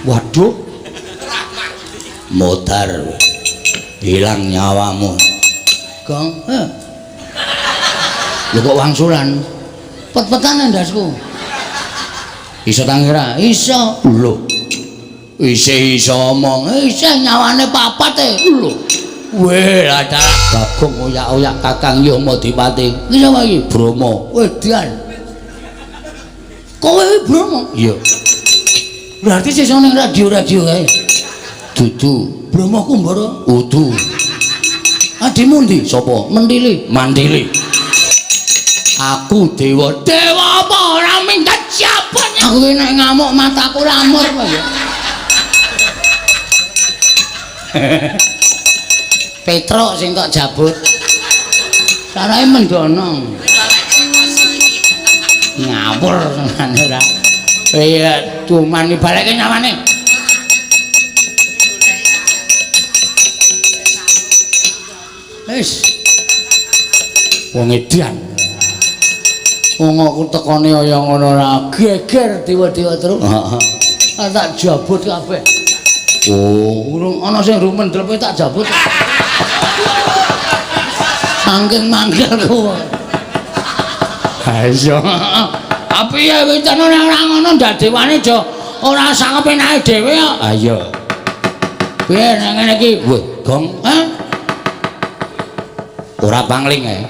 Waduh. Modar. Hilang nyawamu. Gong. Heh. Lho kok wangsulan? Pet-petane ndasku. Iso tangi ora? Iso. Lho. Isih iso omong. Isih nyawane papat e. Lho. Weh, ada Bagong oyak-oyak Kakang Yamadipati. Iki sapa iki? Brahma. Wedan. Kowe iki Brahma? Iya. Berarti sesuk ning radio-radio kae. Dudu. Brahma Kumbara? Udu. Adimu ndi? Sapa? Mentili. Mandili. Aku dewa. Dewa apa ora minggat siapa? Aku iki nek ngamuk mataku lamur apa ya? Petruk sing tok jabut. Sarahe mendono. Ngawur tenan ora. Iya, cuman balekke nyawane. Wis. Wong edan. Wong aku tekone kaya ngono ora geger dewa-dewa terus. Heeh. Tak jabut kabeh. Oh, urung ana sing rumen drepe tak jabut. Saking mangkelku. Ha iya. Tapi ya wicana nek ora ngono ndak dewane aja ora sakepenake dhewe kok. Ha iya. Piye nek ngene iki? Wah, gong. Hah? Ora pangling ae.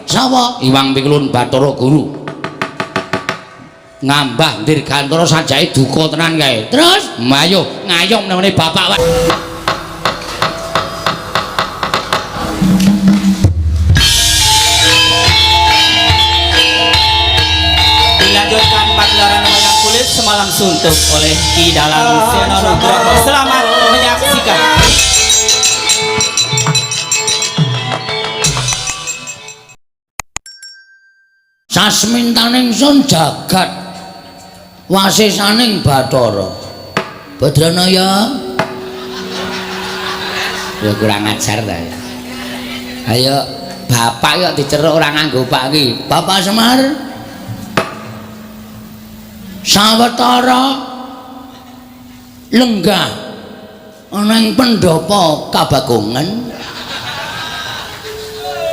Sapa? Iwang Pikulun Bathara Guru. Ngambah Dirgantara sajake duka tenan kae. Terus, ayo ngayom nemene bapak wae. Dilanjutkan pagelaran wayang kulit semalam suntuk oleh Ki Dalang Seno Nugroho. Selamat menyaksikan. Sasmintaning sun jagat wasisaning Bathara. Badranaya. Ya kurang ajar ta ya. Ayo bapak yo diceruk ora nganggo pak iki. Bapak Semar. Sawetara lenggah ana ing pendhapa Kabagongan.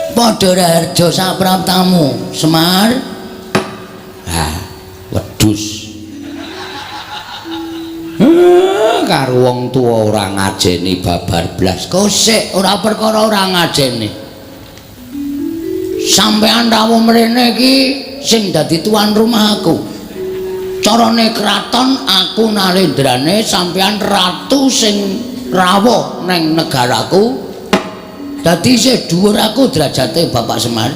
Padha raharja sapraptamu, Semar. Ha, wedhus. Karo wong tuwa ora ngajeni babar blas. Kosek ora perkara ora ngajeni. Sampeyan rawuh mrene iki sing dadi tuan rumah aku. Carane kraton aku nalendrane, sampeyan ratu sing rawuh neng negaraku. Dadi isih dhuwur aku derajate Bapak Semar.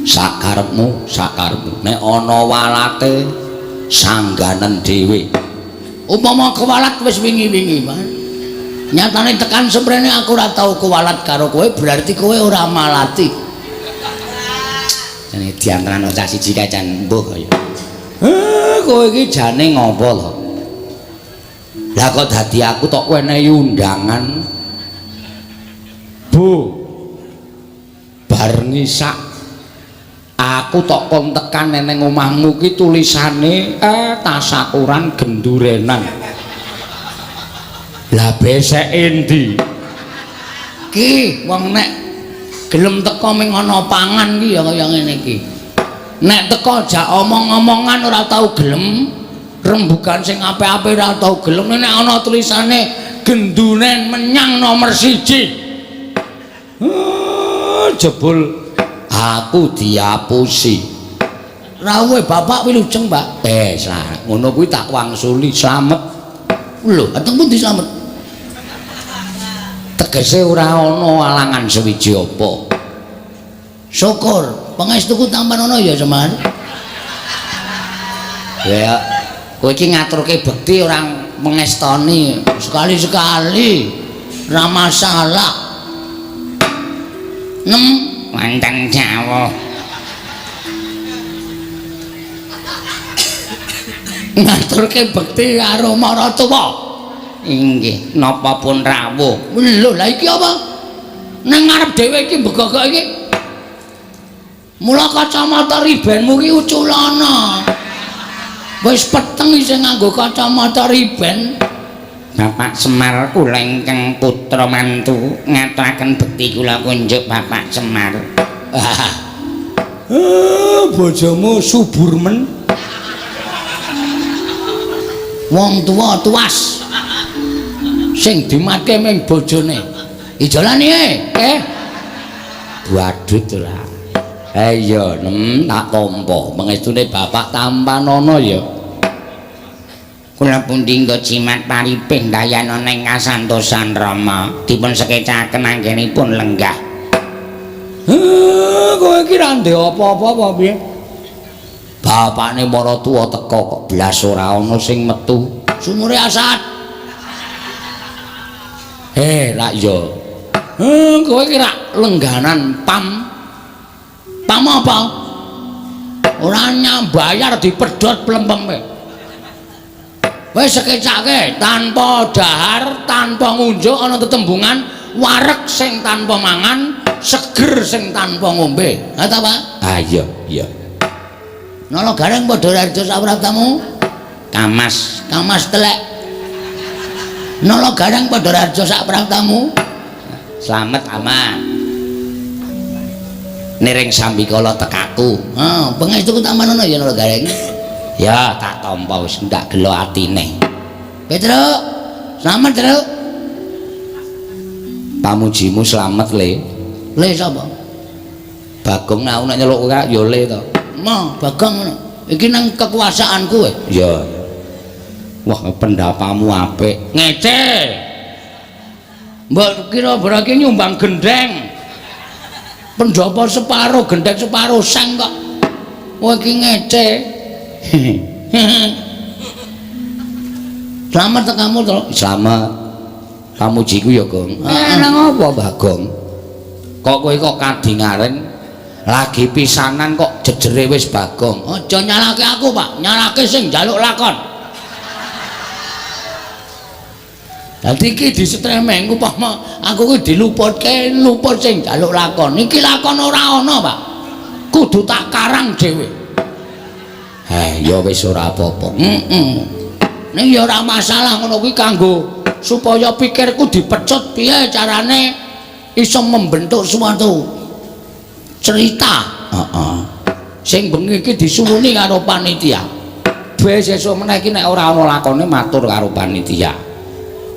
Sakarepmu, sakarepmu. Nek ana walate sangganen dhewe. Upama kewalat wis wingi-wingi, Mas. Nyatane tekan semprene aku ora tau kewalat karo kowe, berarti kowe ora malati. Jane diantenan cah siji kae jan mbuh kaya. Kowe iki jane ngopo to? Lah kok dadi aku tok wenehi undangan. Bu, bar ngisak aku tok kon tekan neneng omahmu ki tulisane tasakuran gendurenan. Lah beseke endi? Ki wong nek gelem teko ming ana pangan ki ya kaya ngene iki. Nek teko jak omong-omongan ora tau gelem, rembugan sing apik-apik ora tau gelem, nek ana tulisane genduren menyang nomor 1. Jebul aku diapusi. Rawuhe bapak wilujeng, Pak. Ngono kuwi tak wangsuli slamet. Lho, ateng pundi slamet? Tegese ora ana alangan sewiji apa. Syukur, pangestuku tampan ana ya, Semar. Ya, kowe iki ngaturke bekti ora mengestoni. Sekali-sekali ora masalah. Nem wonten jawah. Ngaturke bekti karo maratuwa. Inggih, napa pun rawuh. Lho, lha iki apa? Nang ngarep dhewe iki mbegogok iki. Mula kacamata ribenmu ki uculana. Wis peteng isih nganggo kacamata riben. Bapak Semar kula ingkang putra mantu ngaturaken bekti kula kunjuk Bapak Semar. Bojomu subur men. Wong tuwa tuas. Sing dimatke ming bojone. Ijolane eh. Badut ora. Iya, nem tak tampa. Mengestune bapak tampanana ya. Kula pundi nggo jimat paripih dayana ing kasantosan Rama dipun sekecaken anggenipun lenggah. Kowe iki ra ndek apa-apa apa piye? Bapakne maratuwa teka kok blas ora ana sing metu. Sumure asat. Rak ya. Kowe iki rak lengganan pam. Pam apa? Ora nyambayar dipedhot plempeme. Wis sekecake tanpa dahar, tanpa ngunjuk ana tetembungan wareg sing tanpa mangan, seger sing tanpa ngombe. Ha ta, Pak? Ah iya, iya. Nala Gareng padha raja sapraptamu? Kamas, kamas telek. Nala Gareng padha raja sapraptamu? Slamet aman. Niring sambikala tekaku. Ha, pangestuku tampanana ya Nala Gareng. Ya, tak tampa wis ndak gelo atine. Petruk, slamet, Truk. Pamujimu slamet, Le. Le sapa? Bagong aku nek nyeluk kowe ya Le to. Ma, Bagong ngono. Iki nang kekuasaanku kowe. Ya. Wah, pendapamu apik. Ngece. Mbok kira berarti nyumbang gendeng. Pendhapa separo, gendeng separo seng kok. Kowe iki ngece. Slamet tekamu to? Slamet. Pamujiku ya, Gong. Nang apa, Bagong? Kok kowe kok kadingaren lagi pisanan kok jejere wis Bagong. Aja nyalake aku, Pak. Nyalake sing njaluk lakon. Dadi iki disetremeng upama aku ki diluputke luput sing njaluk lakon. Iki lakon ora ana, Pak. Kudu tak karang dhewe. Ya wis ora apa-apa. Heeh. Ning ya ora masalah ngono kuwi kanggo supaya pikirku dipecut piye carane iso membentuk suatu cerita. Heeh. Sing bengi iki disuwuni karo panitia. Wis sesuk meneh iki nek ora ana lakone matur karo panitia.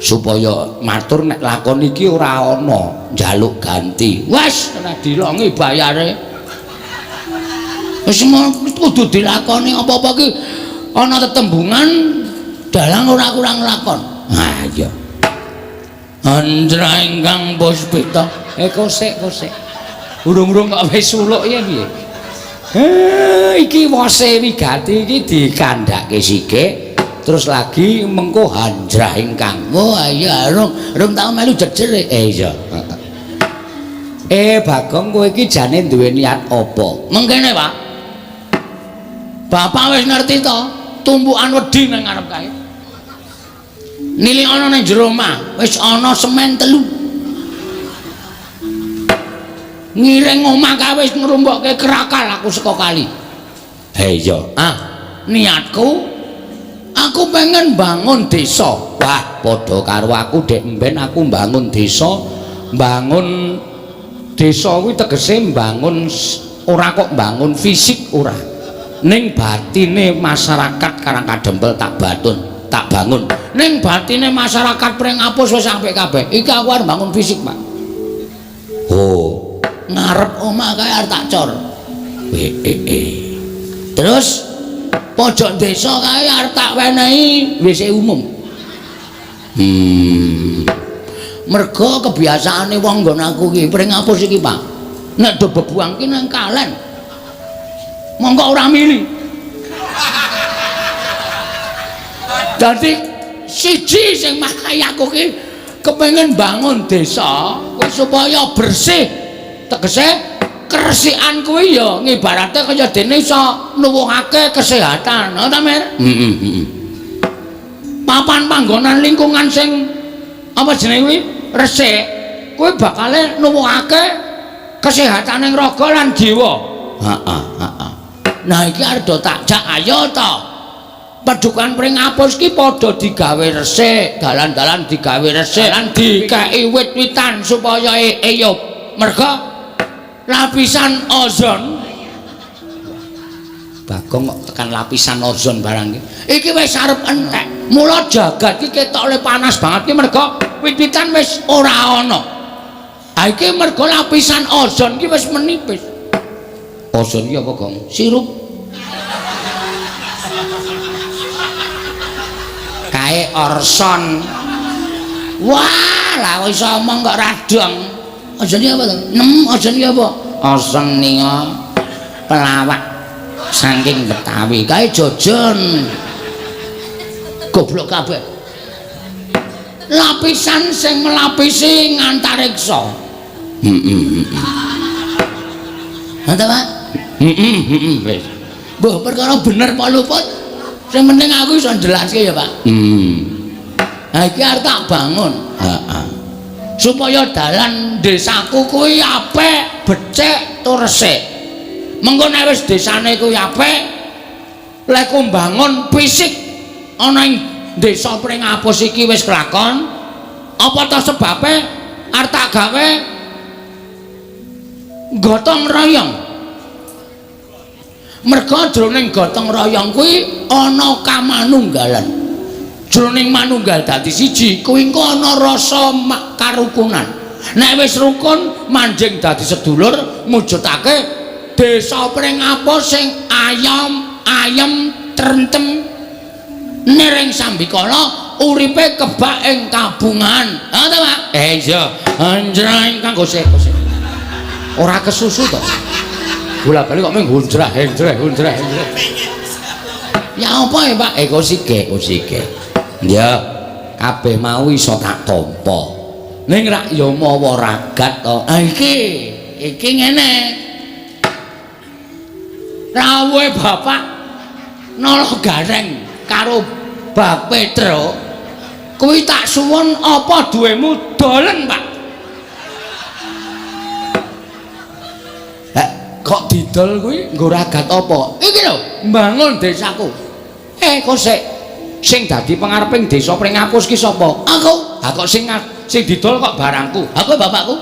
Supaya matur nek lakon iki ora ana njaluk ganti. Wes nek dilongi bayare. Wis kudu dilakoni apa-apa ki ana tetembungan dalang ora kurang lakon. Ha iya. Andra ingkang puspita. Kosek kosek. Urung-urung kok wis suluk ya piye? Iki wose wigati iki dikandhake sithik terus lagi mengko hanjrah ingkang. Oh iya, rung tau melu jejer. Iya. Bagong kowe iki jane duwe niat apa? Mengkene, Pak. Bapak wis ngerti to, tumpukan wedi nang ngarep kae. Nilik ana nang jero omah, wis ana semen 3. Ngiring omah kae wis ngrumbokke krakal aku saka kali. Iya. Ah, niatku aku pengen bangun desa. Wah, padha karo aku dek mben aku bangun desa, bangun desa kuwi tegese mbangun ora kok bangun fisik ora. Ning batine masyarakat Karang Kadempel tak batun, tak bangun. Ning batine masyarakat Pringapus wis apik kabeh. Iki aku arep bangun fisik, Pak. Oh, ngarep omah kae arep tak cor. Terus pojok desa kae arep tak wenehi WC umum. Mergo kebiasaane wong nggon aku iki Pringapus iki, Pak. Nek do bebuang ki nang kalen. Monggo ora mili. Dadi siji sing makai aku ki kepengin bangun desa kuwi supaya bersih. Tegese keresikan kuwi ya ngibarate kaya dene iso nuwuhake kesehatan. Ha ta, Mir? Heeh, heeh. Papan panggonan lingkungan sing apa jenenge kuwi resik kuwi bakale nuwuhake kesehataning raga lan jiwa. Heeh, heeh. Nah iki arep do tak jak ayo to. Padukuhan Pringapus ki padha digawe resik, dalan-dalan digawe resik, lan dikeki wit-witan supaya eyup. Merga lapisan ozon Bagong kok tekan lapisan ozon barang iki. Iki wis arep entek. Mula jagat iki ketoke panas banget ki merga wit-witan wis ora ana. Ha iki merga lapisan ozon ki wis menipis. Ozon ki apa, Gong? Sirup. Kae orson. Wah, lah kok iso omong kok radong. Ozon ki apa to? Nem, ozon ki apa? Ozon ninga pelawak saking Betawi. Kae jojon. Goblok kabeh. Lapisan sing melapisi ngantariksa. Heeh. Ngono Pak? Heeh, wis. Mbah, perkara bener apa luput? Sing penting aku iso njelaske ya, Pak. Ha iki arep tak bangun. Heeh. Supaya dalan desaku kuwi apik, becik tur resik. Mengko nek wis desane kuwi apik, lek ku mbangun fisik ana ing desa Pringapus iki wis kelakon, apa ta sebabe arep tak gawe gotong royong. Merga jroning gotong royong kuwi ana kamanunggalan. Jroning manunggal dadi siji kuwi engko ana rasa karukunan. Nek wis rukun manjing dadi sedulur mujudake desa Pringapus sing ayam ayem trentem niring sambikala uripe kebak ing kabungan. Ha ta, Pak? Iya. Anjreng kanggo sik sik. Ora kesusu to. Bola-bali kok mung hunjrah henjreh hunjrah henjreh. Ya apa ya, Pak? Kok sike, kok sike. Ya, kabeh mau iso tak tampa. Ning rak ya mawa ragat to. Ha iki, iki ngene. Rawuhe Bapak Nala Gareng karo Bak Petro kuwi tak suwun apa duwemu dolen, Pak. Kok didol kuwi nggo ragat apa? Iki lho, mbangun desaku. Kok sik sing dadi pengareping desa Pringapus ki sapa? Aku. Ha kok sing didol kok barangku? Aku bapakku.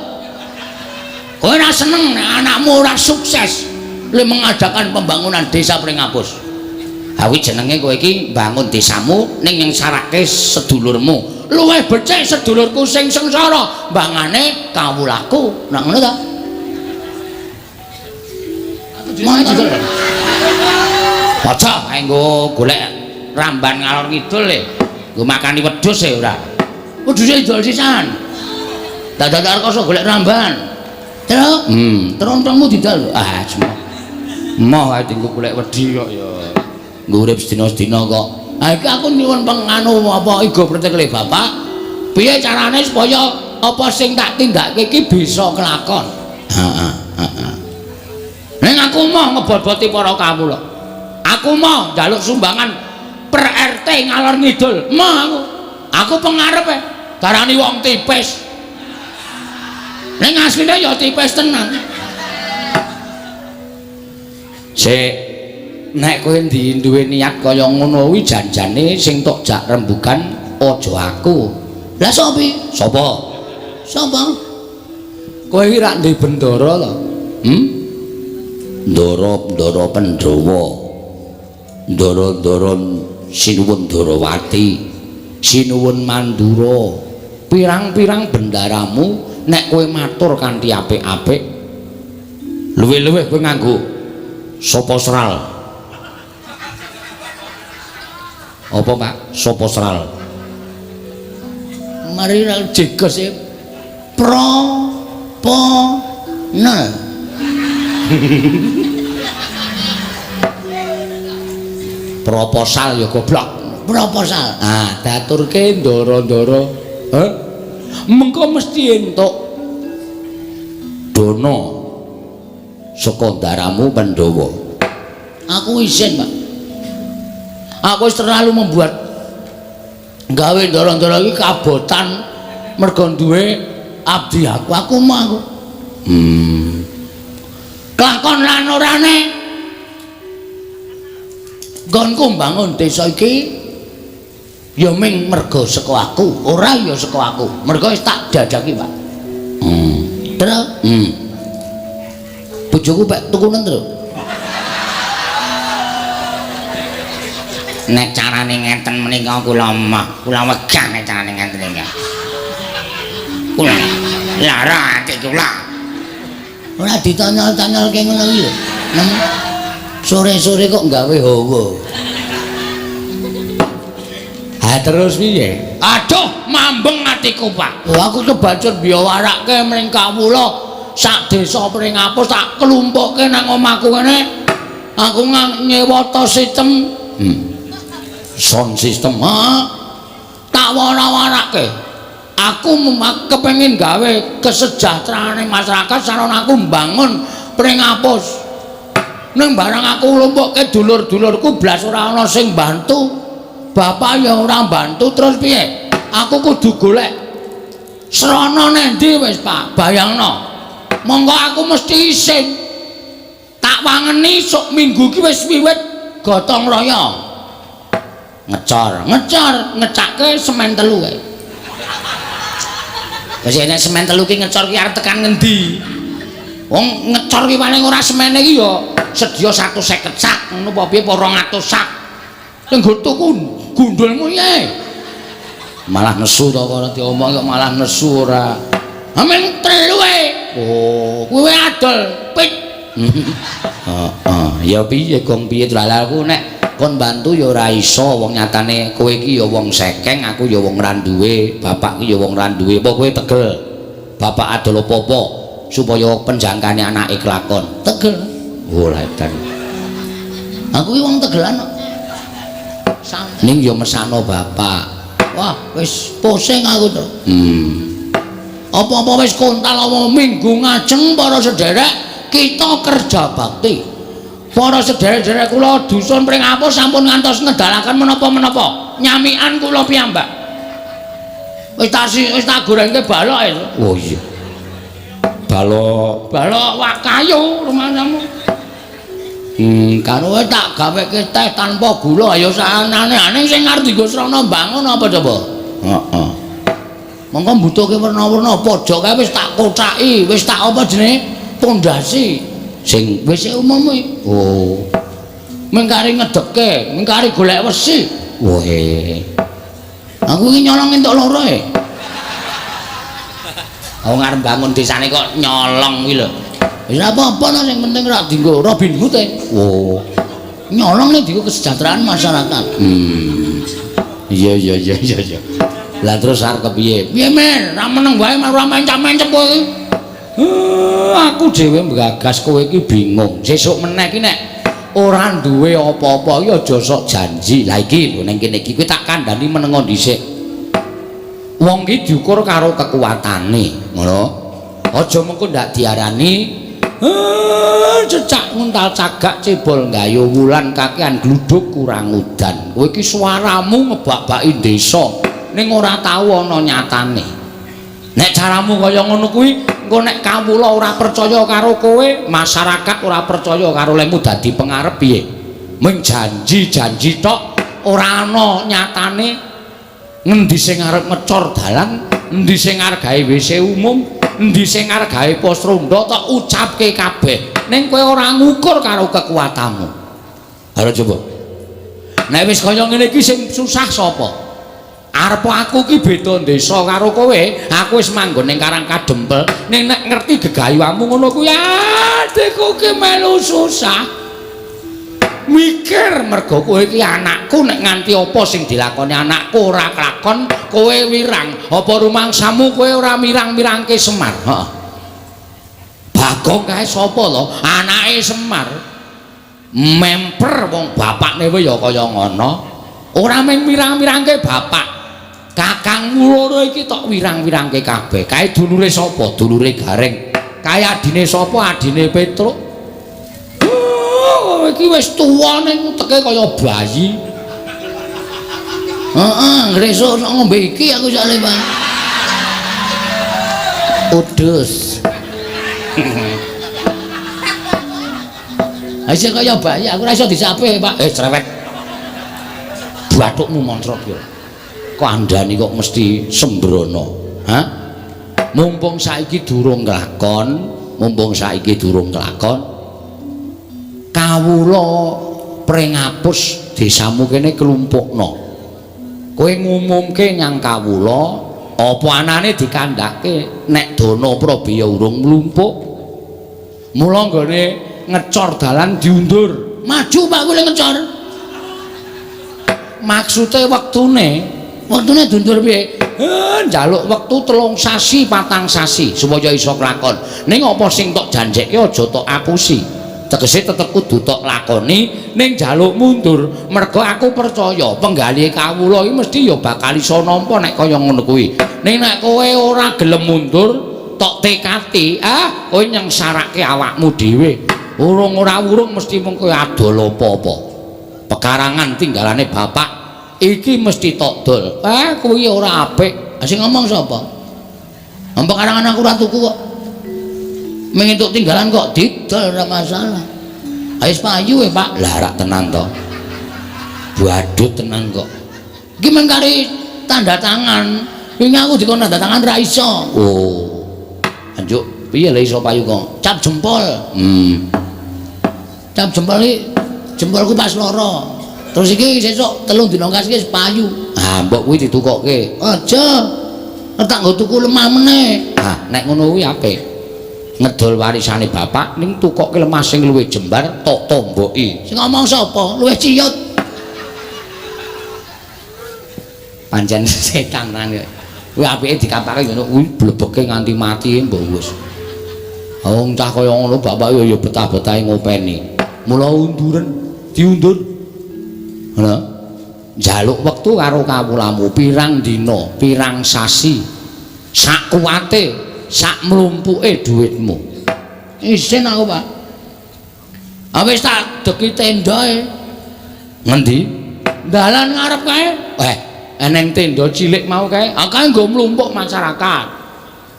Kowe ora seneng nek anakmu ora sukses le mengadakan pembangunan desa Pringapus. Ha kuwi jenenge kowe iki mbangun desamu ning nyengsarake sedulurmu. Luwih becik sedulurku sing sengsara mbangane kawulaku. Nak ngono ta? Mau didol. Aja nggo golek ramban ngalor ngidul le. Nggo makani wedhus e ora. Wedhuse idol sisan. Dadak rekoso golek ramban. Terus, trontongmu didol. Ah, semua. Moh ae dienggo golek wedi kok ya. Nggo urip sedina-sedina kok. Ha iki aku nyuwun penganu apa igo pretekle bapak. Piye carane supaya apa sing tak tindakake iki bisa kelakon? Heeh, heeh. Ning aku moh ngebot-boti para kawula. Aku moh njaluk sumbangan per RT ngalor ngidul. Moh aku. Aku pengarepe darani wong tipis. Ning asline ya tipis tenan. Sik, nek kowe duwe niat kaya ngono kuwi janjane sing tok jak rembugan aja aku. Lah sapa? Sapa? Sapa? Kowe iki rak ndek bendara to? Ndara-ndara Pandhawa. Ndara-ndara Sinuwun Darawati, Sinuwun Mandura. Pirang-pirang bendaramu nek kowe matur kanthi apik-apik, luwih-luwih kowe nganggo sapa sral. Apa, Pak? Sapa sral? Mari ra jegos e. Pro po nel. Proposal ya goblok. Proposal. Ah, diaturke ndara-ndara. Heh. Mengko mesti entuk dana saka ndaramu Pandhawa. Aku isin, Pak. Aku wis terlalu membuat gawe ndara-ndara iki kabotan mergo duwe abdi aku. Aku mau aku. Kelakon lan orane Nggonku mbangun desa iki ya ming merga saka aku, ora ya saka aku. Merga wis tak dadaki, Pak. Terus, Bojoku pek tukunen, Tru. Nek carane ngeten menika kula mah, kula wegah nek carane ngeten iki. Kula lara ati kula. Ora ditanyol-tanyolke ngono iki lho. Sore-sore kok gawe hawa. Ha terus piye? Aduh, mambeng atiku, Pak. Oh, aku kebacut biyawarake mring kawula sak desa Pringapus tak klumpukke nang omahku kene. Aku nyewa to sistem. Sound system. Ha. Tak wara-warake. Aku kepengin gawe kesejahteraane masyarakat sarana aku mbangun Pringapus. Ning barang aku lumpukke dulur-dulurku blas ora ana sing bantu. Bapak ya ora bantu terus piye? Aku kudu golek srana nendi wis, Pak? Bayangno. Monggo aku mesti isin. Tak wangeni sok minggu iki wis wiwit gotong royong. Ngecor, ngecor, ngecake semen telu kae. Wis nek semen telu ki ngecor ki arep tekan ngendi? Wong ngecor ki paling ora semene iki ya sedya 150 sak ngono apa piye apa 200 sak. Sing nggo tuku gundulmu piye? Malah nesu to ora diomong kok malah nesu ora. Amen telu e. Oh, kuwi adol pit. Heeh, ya piye gong piye dalalku nek kon bantu ya ora iso wong nyatane kowe iki ya wong sekeng, aku ya wong ra duwe, bapak ki ya wong ra duwe. Apa kowe tegel? Bapak adol apa-apa supaya penjangkane anake kelakon. Tegel. Ora edan. Aku ki wong tegelan kok. Santai. Ning ya mesano bapak. Wah, wis pusing aku to. Apa-apa wis kontal apa minggu ngajeng para sederek kita kerja bakti. Para sederek-sederek kula dusun Pringapus sampun ngantos ngedalaken menapa-menapa. Nyamikan kula piyambak. Wis tak gorengke balok e. Oh iya. Balok, balok wak kayu rumahmu. Karo tak gaweke teh tanpa gula ayo saanane-ane sing arep dienggo srana mbangun apa coba? Heeh. Monggo mbutuhke werna-werna pojok kae wis tak kocaki, wis tak apa jenenge? Pondasi. Sing wis umum iki. Oh. Mengkari ngedeke, mengkari golek wesi. Wohe. Aku iki nyolong entuk loro e. Wong arep bangun desane kok nyolong kuwi lho. Wis ora apa-apa to sing penting ora dienggo Robin Hood e. Oh. Nyolong nek dienggo kesejahteraan masyarakat. Iya iya iya iya iya. Lah terus arep kepiye? Piye men, ra meneng wae ora mencap-mencep kowe iki. Aku dhewe nggagas kowe iki bingung. Sesuk meneh iki nek ora duwe apa-apa iki aja sok janji. Lah iki lho ning kene iki kowe tak kandhani menengo dhisik. Wong iki diukur karo kekuatane, ngono. Aja mengko ndak diarani cecak nguntal cagak cebol gayo wulan kakean gluduk kurang udan. Kowe iki suaramu ngebak-baki desa ning ora tau ana nyatane. Nek caramu kaya ngono kuwi, engko nek kawula ora percaya karo kowe, masyarakat ora percaya karo lemu dadi pengarep piye? Mung janji-janji tok ora ana nyatane. Ngendi sing arep ngecor dalan, endi sing arep gawe WC umum, endi sing arep gawe pos ronda tok ucapke kabeh. Ning kowe ora ngukur karo kekuatanmu. Ayo coba. Nek wis kaya ngene iki sing susah sapa? Arep aku ki beda desa karo kowe, aku wis manggon ning Karang Kadempel, ning nek ngerti gegayuanmu ngono kuwi adikku ki melu susah. Mikir mergo kowe iki anakku, nek nganti apa sing dilakoni anakku ora kelakon, kowe wirang. Apa rumangsamu kowe ora mirang-mirangke Semar? Heeh. Bagong kae sapa to? Anake Semar. Memper wong bapakne wae ya kaya ngono. Ora mung mirang-mirangke bapak. Kakangmu loro iki tok wirang-wirangke kabeh. Kae dulure sapa? Dulure Gareng. Kae adine sapa? Adine Petruk. Iki wis tuwa ning uteke kaya bayi. Heeh, ngresuk sok ngombe iki aku soalé, Pak. Udus. Isih kaya bayi, aku ora iso disape, Pak. Cerewet. Bathukmu moncrot ya. Kandhani kok mesti sembrono. Hah? Mumpung saiki durung nglakon, mumpung saiki durung nglakon. Kawula Pringapus desamu kene klumpukno. Kowe ngumumke nyang kawula apa anane dikandhake nek dana prabaya urung mlumpuk. Mula nggone ngecor dalan diundur. Maju Pak kowe ngecor. Maksude wektune, wektune diundur piye? Njaluk wektu 3 sasi, 4 sasi supaya iso kelakon. Ning apa sing tok janjekke aja tok apusi. Tegese tetep kudu tok lakoni ning njaluk mundur. Mergo aku percaya penggalihe kawula iki mesti ya bakal iso nampa nek kaya ngono kuwi. Ning nek kowe ora gelem mundur, tok tekati, ah kowe nyengsarake awakmu dhewe. Urung ora urung mesti mung kowe adol apa-apa. Pekarangan tinggalane bapak iki mesti tok dol. Ah kuwi ora apik. Sing ngomong sapa? Pekarangan aku ora tuku kok. Mung entuk tinggalan kok didol ora masalah. Wis payu e, Pak. Lah rak tenan to. Badut tenan kok. Iki mung kari tanda tangan. Wingi aku dikon tanda tangan ra iso. Oh. Anjuk piye lha iso payu kok? Cap jempol. Cap jempol iki jempolku pas loro. Terus iki sesuk 3 dina kas iki wis payu. Ah, mbok kuwi ditukokke. Aja. Tak nggo tuku lemah meneh. Ah, nek ngono kuwi apik. Ngedol warisane bapak ning tukokke lemah sing luwih jembar tok tomboki. Sing ngomong sapa? Luwih ciyut. Pancen setan tenan kok. Kuwi apike dikapake ngono kuwi blebeke nganti mati mbok wis. Wong cah kaya ngono bapak ya betah-betahe ngopeni. Mula unduren, diundur. Ngono. Njaluk wektu karo kawulamu pirang dina, pirang sasi. Sak kuwate, sak mlumpuke dhuwitmu. Isin aku, Pak. Ah wis tak deki tendae. Ngendi? Dalan ngarep kae. Eneng tenda cilik mau kae. Ah kae nggo mlumpuk masyarakat.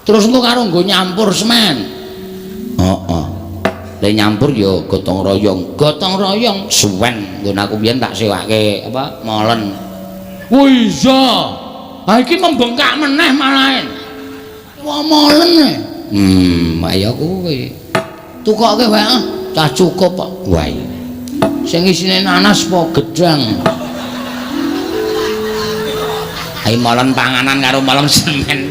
Terus engko karo nggo nyampur semen. Heeh. Lek nyampur ya gotong royong. Gotong royong suwen nggon aku biyen tak sewake apa molen. Oh iya. Ha iki membengkak meneh malahen. Wong molen e. Ayo kuwi. Tukoke wae ah, cah cukup kok. Wah. Iya. Sing isine nanas apa gedang? Ayo molen panganan karo molen semen.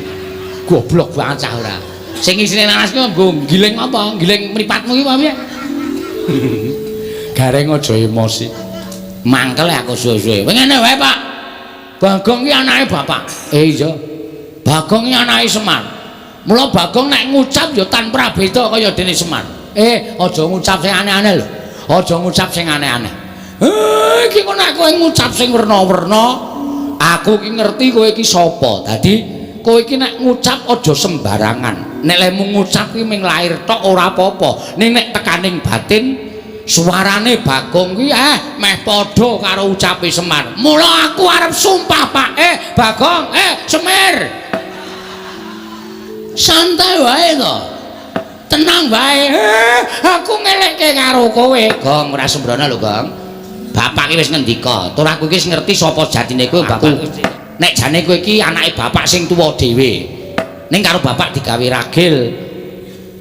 Goblok banget cah ora. Sing isine nanas kuwi nggo giling apa? Giling mripatmu iki apa piye? Gareng aja emosi. Mangkel aku suwe-suwe. Ngene wae, Pak. Bagong iki anake bapak. Iya. Bagong iki anake Semar. Mula Bagong nek ngucap ya tanpa prabeda kaya dene Semar. Aja ngucap sing aneh-aneh lho. Aja ngucap sing aneh-aneh. Iki kok nek kowe ngucap sing werna-werna, aku iki ngerti kowe iki sapa. Dadi kowe iki nek ngucap aja sembarangan. Nek lemu ngucap ki ming lair tok ora apa-apa. Ning nek tekaning batin suarane Bagong kuwi meh padha karo ucape Semar. Mula aku arep sumpah, Pak. Bagong, Semir. Santai wae to. Tenang wae. Aku ngelekke karo kowe. Gong ora sembrono lho, Gong. Bapak iki wis ngendika, tur aku iki wis ngerti sapa jatine kowe, bapak. Nek jane kowe iki anake bapak sing tuwa dhewe. Ning karo bapak digawe ragil.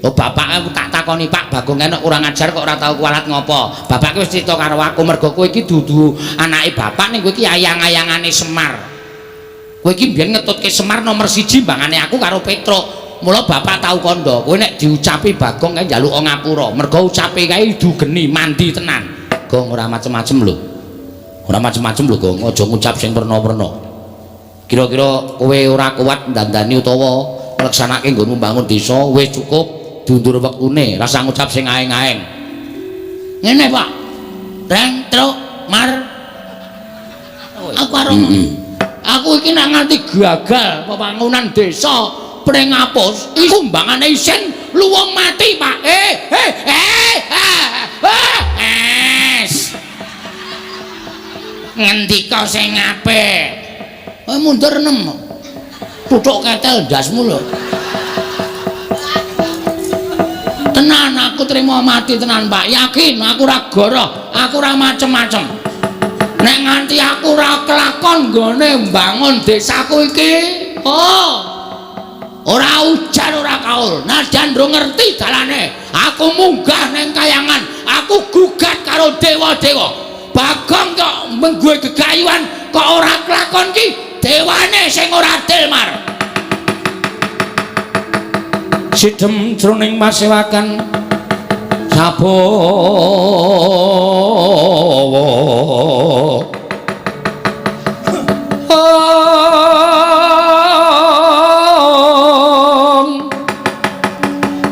Oh bapak aku tak takoni, Pak Bagong enek kurang ajar kok ora tau kualat ngopo. Bapak wis crita karo aku mergo kowe iki dudu anake bapak ning kowe iki ayang-ayangane Semar. Kowe iki mbiyen ngetutke Semar nomor 1 mbangane aku karo Petruk. Mula bapak tau kandha, kowe nek diucapi Bagong kae njaluk ngapura. Mergo ucape kae idu geni mandi tenan. Gong ora macem-macem lho. Ora macem-macem lho, Gong. Aja ngucap sing werna-werna. Kira-kira kowe ora kuat ndandani utawa ngleksanake nggonmu mbangun desa wis cukup diundur wektune, rasa ngucap sing aeng-aeng. Ngene, Pak. Reng truk mar. Aku arep aku iki nek nganti gagal pembangunan desa Pringapus, iku mbangane isin luwung mati, Pak. Es. Ngendika sing apik. Mundur 6. Tutuk ketel ndasmu lho. Tenan aku trimo mati tenan, Pak. Yakin aku ora goroh, aku ora macem-macem. Nek nganti aku ora kelakon nggone mbangun desaku iki, oh. Ora ujan ora kaul. Najan ndro ngerti dalane, aku munggah ning kayangan, aku gugat karo dewa-dewa. Bagong kok mengguwe gegayuhan kok ora kelakon ki dewane sing ora adil mar. Sidhem jroning masewakan sabawa.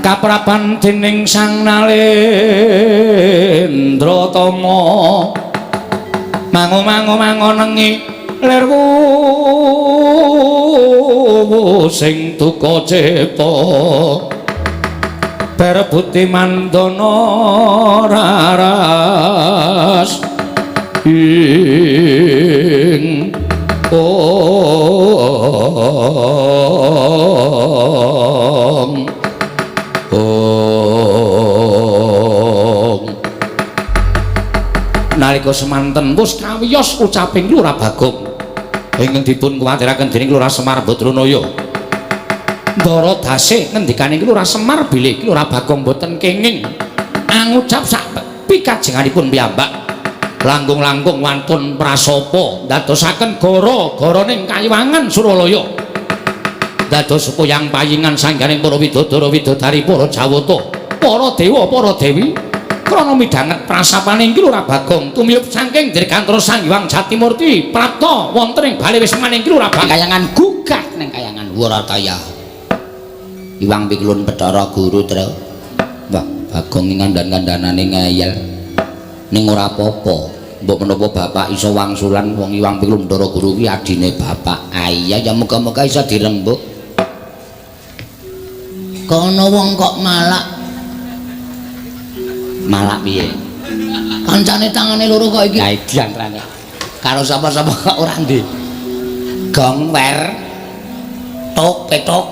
Kaprapan dening Sang Nalendra Tama mangu-mangu mangonengi lirwu sing duka cipta berebuti mandana raras ing ong ong. Nalika semanten wis kawiyos ucaping Lurah Bagong ingkang dipun kuwatiraken dening Lurah Semar Badranaya. Ndara dase ngendikane Lurah Semar bilih Lurah Bagong boten kenging angucap sak pikajenganipun piyambak langkung-langkung wantun prasapa ndadosaken gara-garaning kayiwangan Suralaya. Dados puyang payingan sangganing para widodara widodari para jawata, para dewa, para dewi krana midhanget prasapane iki Lurah Bagong tumiyup saking Dirgantara Sang Hyang Jatimurti prapta wonten ing bale wismaning Lurah Bagong. Kayangan gugat ning kayangan Warataya. Iwang Pikulun Bathara Guru Tru. Wah, Bagong ngandhan-kandhanane ngeyel. Ning ora apa-apa. Mbok menapa bapak iso wangsulan wong Iwang Pikulun Bathara Guru kuwi adine bapak. Ah iya ya muga-muga iso dirembuk. Kono wong kok malak. Malak piye? Kancane tangane loro kok iki. Lah diantrane. Karo sapa-sapa kok ora ndek. Gong wer tok petok.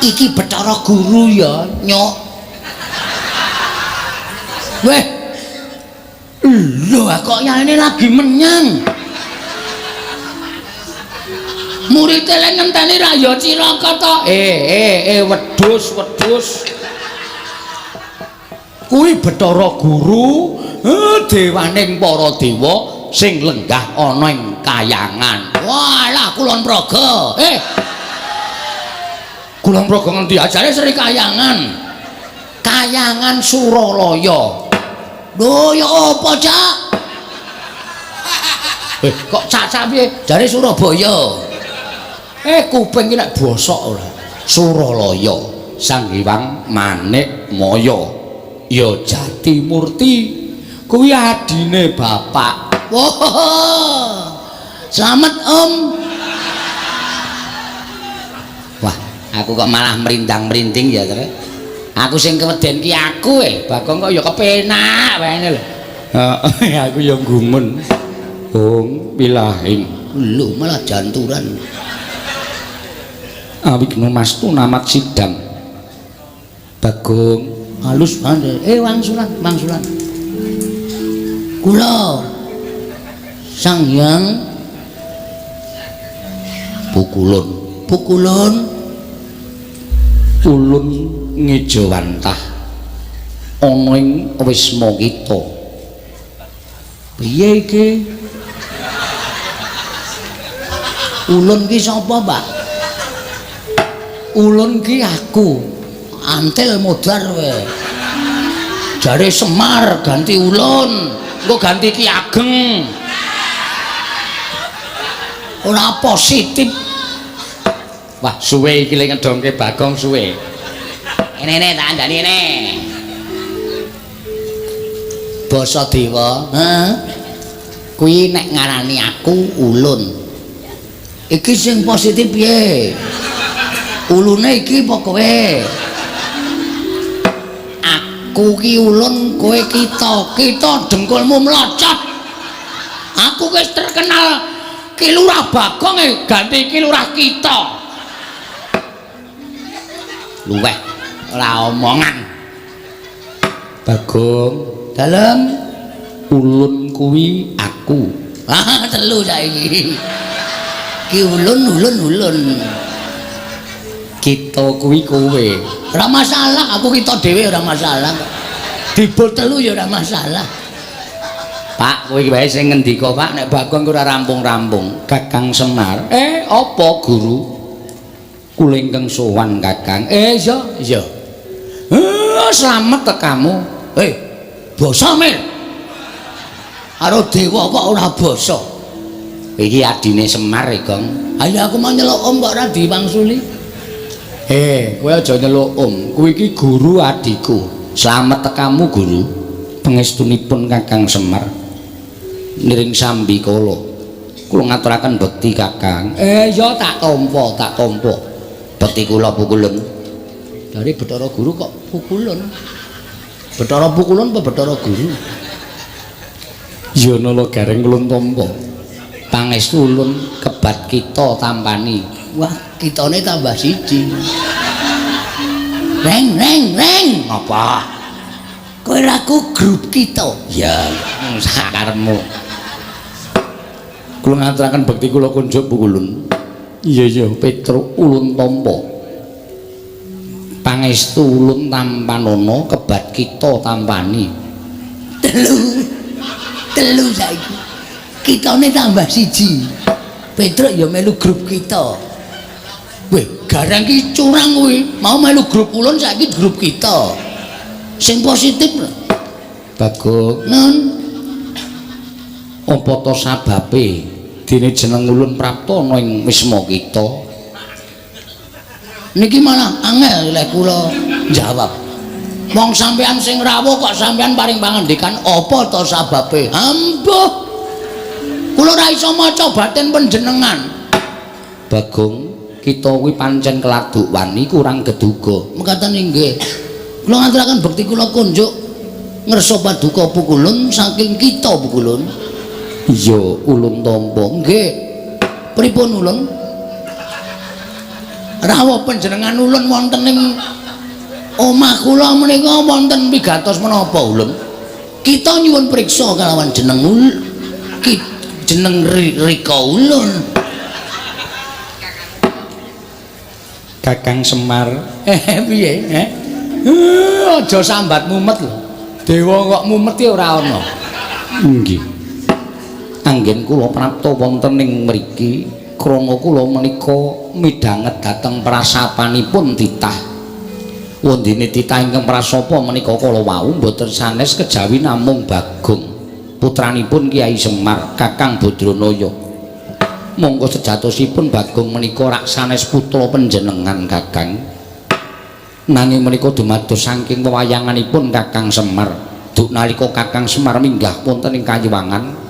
Iki Bathara Guru ya, nyok. Weh. Lho kok yaene lagi menyang. Murid e ngenteni ra ya cilaka to. Wedhus, wedhus. Kuwi Bathara Guru, dewaning para dewa sing lenggah ana ing kayangan. Walah Kulon Progo. Kulon Progo ngendi? Ajare Sri Kayangan. Kayangan Suralaya. Lho ya apa, Cak? Kok cak-cak piye? Jare Surabaya. Kuping iki nek bosok ora. Suralaya, Sang Hyang Manikmaya. Ya Jatimurti kuwi adine bapak. Wah. Slamet, Om. Wah, aku kok malah merindang-merinding ya, Tru. Aku sing keweden ki aku Bagong kok ya kepenak wae lho. Heeh, aku ya gumun. Bung wilahing. Lho, malah janturan. Awigna mastu namat sidang. Bagong halus banget. Wangsulan, wangsulan. Kula Sang Hyang Pukulun, Pukulun ulun ngejawantah ana ing wisma kita. Piye iki? Ulun ki sapa, Pak? Ulun ki aku. Antil modar kowe. Jare Semar ganti ulun, engko ganti Ki Ageng. Ora positif. Wah, suwe iki le ngedongke Bagong suwe. Ini tak andani ini. Basa dewa, heeh. Kuwi nek ngarani aku ulun. Iki sing positif piye? Ulune iki apa kowe? Aku ki ulun, kowe kita. Kita dengkulmu mlocot. Aku wis terkenal Ki Lurah Bagong ganti Ki Lurah kita. Luweh ora omongan. Bagong dalem Ulun kuwi aku. Ah, telu saiki. Ki ulun ulun ulun. Kita kuwi kowe. Ora masalah, aku kita dhewe ora masalah. Dibul telu ya ora masalah. Pak, kowe iki wae sing ngendika, Pak, nek Bagong ora rampung-rampung. Kakang Semar. Apa guru? Kula ingkang sowan Kakang. Iya, iya. Slamet tekamu. Basa Mir. Karo dewa kok ora basa. Iki adine Semar e, Gong. Ayo aku mau nyeluk om kok ora diwangsuli. Kowe aja nyeluk om. Kowe iki guru adikku. Slamet tekamu, guru. Pangestunipun Kakang Semar. Niring sambi kala. Kula ngaturaken bekti Kakang. Ya tak tampa, tak tampa. Bekti kula pukulun. Dari Bathara Guru kok pukulun. Bathara pukulun apa Bathara Guru? Ya nala gareng ulun tampa. Pangestu ulun kebat kita tampani. Wah, kitane tambah siji. Reng reng reng. Apa? Kowe laku grup kita. Ya, sakarepmu. Kula ngaturaken bekti kula kunjuk pukulun. Iya iya, Petruk ulun tampa. Pangestu ulun tampanana kebat kita tampani. Telu. Telu saiki. Kitane tambah siji. Petruk ya melu grup kita. Weh, gareng ki curang kuwi. Mau melu grup ulun saiki grup kita. Sing positif lho. Bagong, Nun, apa to sababe dene jeneng ulun prapta ana ing wisma kita? Niki malah angel lek kula jawab. Wong sampean sing rawuh kok sampean paring pangandikan apa to sababe? Ambuh. Kula ora iso maca batin panjenengan. Bagong, kita kuwi pancen keladuk wani kurang geduga. Mekaten inggih. Kula ngaturaken bekti kula kunjuk ngersa paduka pukulun saking kita pukulun. Iya, ulun tampa. Nggih. Pripun ulun? Rawuh panjenengan ulun wonten ing omah kula menika wonten pigatos menapa ulun? Kita nyuwun priksa kalawan jeneng jeneng Rika ulun. Kakang Semar. Piye? Aja sambat mumet lho. Dewa kok mumet ki ora ana. Nggih. Anggen kula prapta wonten ing mriki krana kula menika midhanget dhateng prasapanipun titah. Wondene titah ingkang prasapa menika kala wau mboten sanes kejawi namung Bagong, putranipun Kyai Semar, Kakang Badranaya. Monggo sejatosipun Bagong menika rak sanes putra panjenengan Kakang. Nanging menika dumados saking wewayanganipun Kakang Semar. Duk nalika Kakang Semar minggah wonten ing Kayiwangan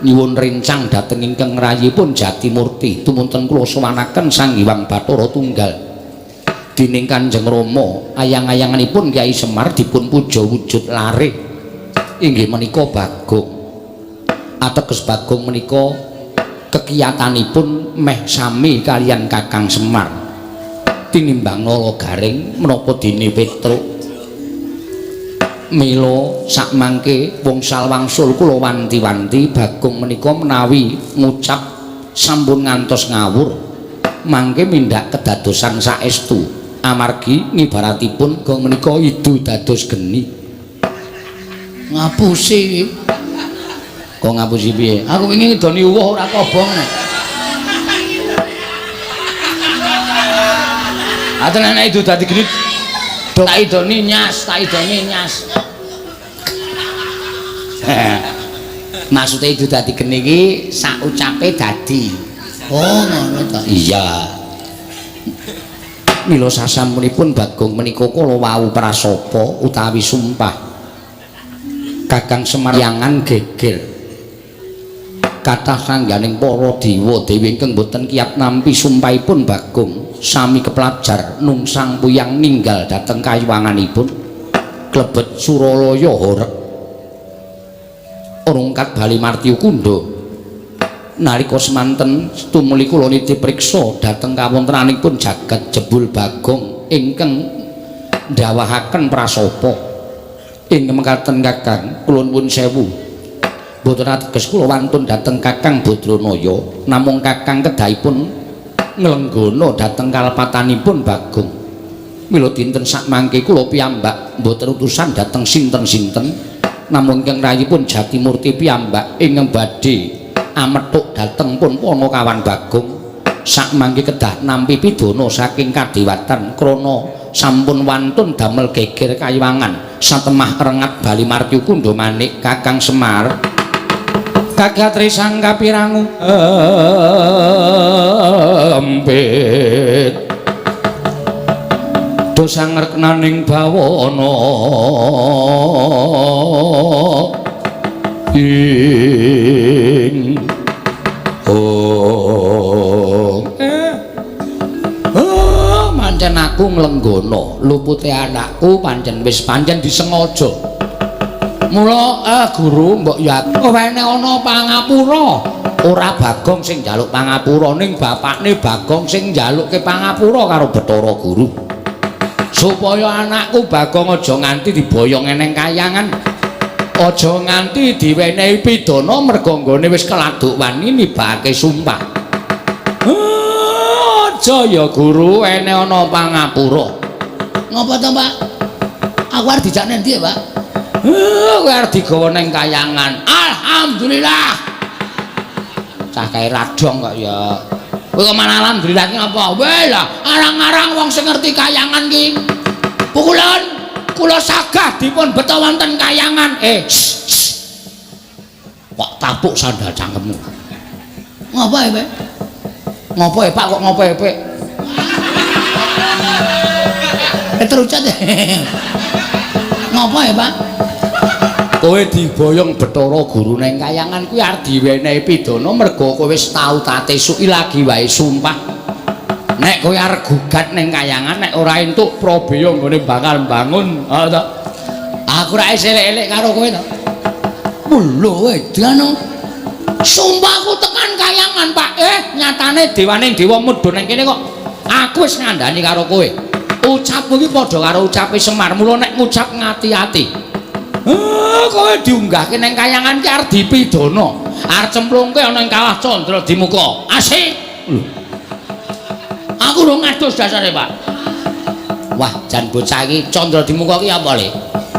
nyuwun rencang dhateng ingkang rayipun Jatimurti tumunten kula sowanaken Sang Hyang Bathara Tunggal. Dening Kanjeng Rama ayang-ayanganipun Kyai Semar dipun puja wujud lare inggih menika Bagong. Ateges Bagong menika kekiyatanipun meh sami kaliyan Kakang Semar. Tinimbang nala garing menapa dene Petruk. Mila sakmangke wngsal wangsul kula wanti-wanti Bagong menika menawi ngucap sampun ngantos ngawur mangke mindhak kedadosan saestu amargi ngibaratipun gong menika idu dados geni. Ngapusi. Kok ngapusi piye? Aku wingi ngidoni uwuh ora kobong. Aten nek idu dadi geni tak idoni nyas, tak idoni nyas. Maksude idu dadi geni iki sak ucape dadi. Oh, ngono ta. Iya. Mila sasampunipun Bagong menika kala wau prasapa utawi sumpah Kakang Semar yangan geger. Kathah sangganing para dewa dewi ingkang boten kiyat nampi sumpahipun Bagong sami keplajar nungsang puyang ninggal dhateng kayiwanganipun klebet Suralaya horeg rungkat bali martyu kundha. Nalika semanten tumuli kula nitih priksa dhateng kawontenanipun jagat jebul Bagong ingkang ndawahaken prasapa. Ing mekaten Kakang kula nuwun sewu. Mboten ateges kula wantun dhateng Kakang Badranaya, namung Kakang kedahipun nglenggana dhateng kalepatanipun Bagong. Mila dinten sakmangke kula piyambak mboten utusan dhateng sinten-sinten, namung ingkang rayipun Jatimurti piyambak ingkang badhe amethuk dhateng pun Panakawan Bagong. Sakmangke kedah nampi pidana saking kadewatan krana sampun wantun damel geger kayiwangan satemah rengat bali martyu kundha manik Kakang Semar. Kagatri sang kapirangu empit dosa ngreknaning bawana ing oh pancen aku nglenggana lupute anakku pancen wis pancen disengaja. Mula guru mbok ya wene ana pangapura. Ora Bagong sing njaluk pangapura ning bapakne Bagong sing njalukke pangapura karo Bathara Guru. Supaya anakku Bagong aja nganti diboyong eneng kayangan. Aja nganti diwenehi pidana merga nggone wis keladuk wani nibake sumpah. Aja ya guru ene ana pangapura. Ngopo to, Pak? Aku arep dijak nendi ya, Pak? Kowe arep digawa ning kayangan. Alhamdulillah. Cah kae radong kok ya. Kowe kok malah alhamdulillah ki ngapa? Weh lah, arang-arang wong sing ngerti kayangan ki. Pukulan kula sagah dipun beto wonten kayangan. Kok tapuk sandal cangkemmu. Ngopo ya, Pak? Ngopo ya, Pak kok ngopo ya, Pak? Terucat. Ngopo ya, Pak? Kowe diboyong Bathara Guru neng kayangan kuwi arep diwenehi pidana merga kowe wis tau tate suki lagi wae sumpah. Nek kowe arep gugat neng kayangan nek ora entuk prabeya nggone bakal mbangun. Ha to. Aku ra elek-elek karo kowe to. Lho edan. Sumpahku tekan kayangan, Pak. Nyatane dewaning dewa mudhun nang kene kok. Aku wis ngandani karo kowe. Ucapmu iki padha karo ucape Semar. Mula nek ngucap ngati-ati. Kowe diunggahke nang kayangan ki arep dipidana. Arep cemplungke ana ing kawah Candra Dimuka. Asik. Lho. Aku urung ngadus dasare, Pak. Wah, jan bocah iki Candra Dimuka ki apa, Le?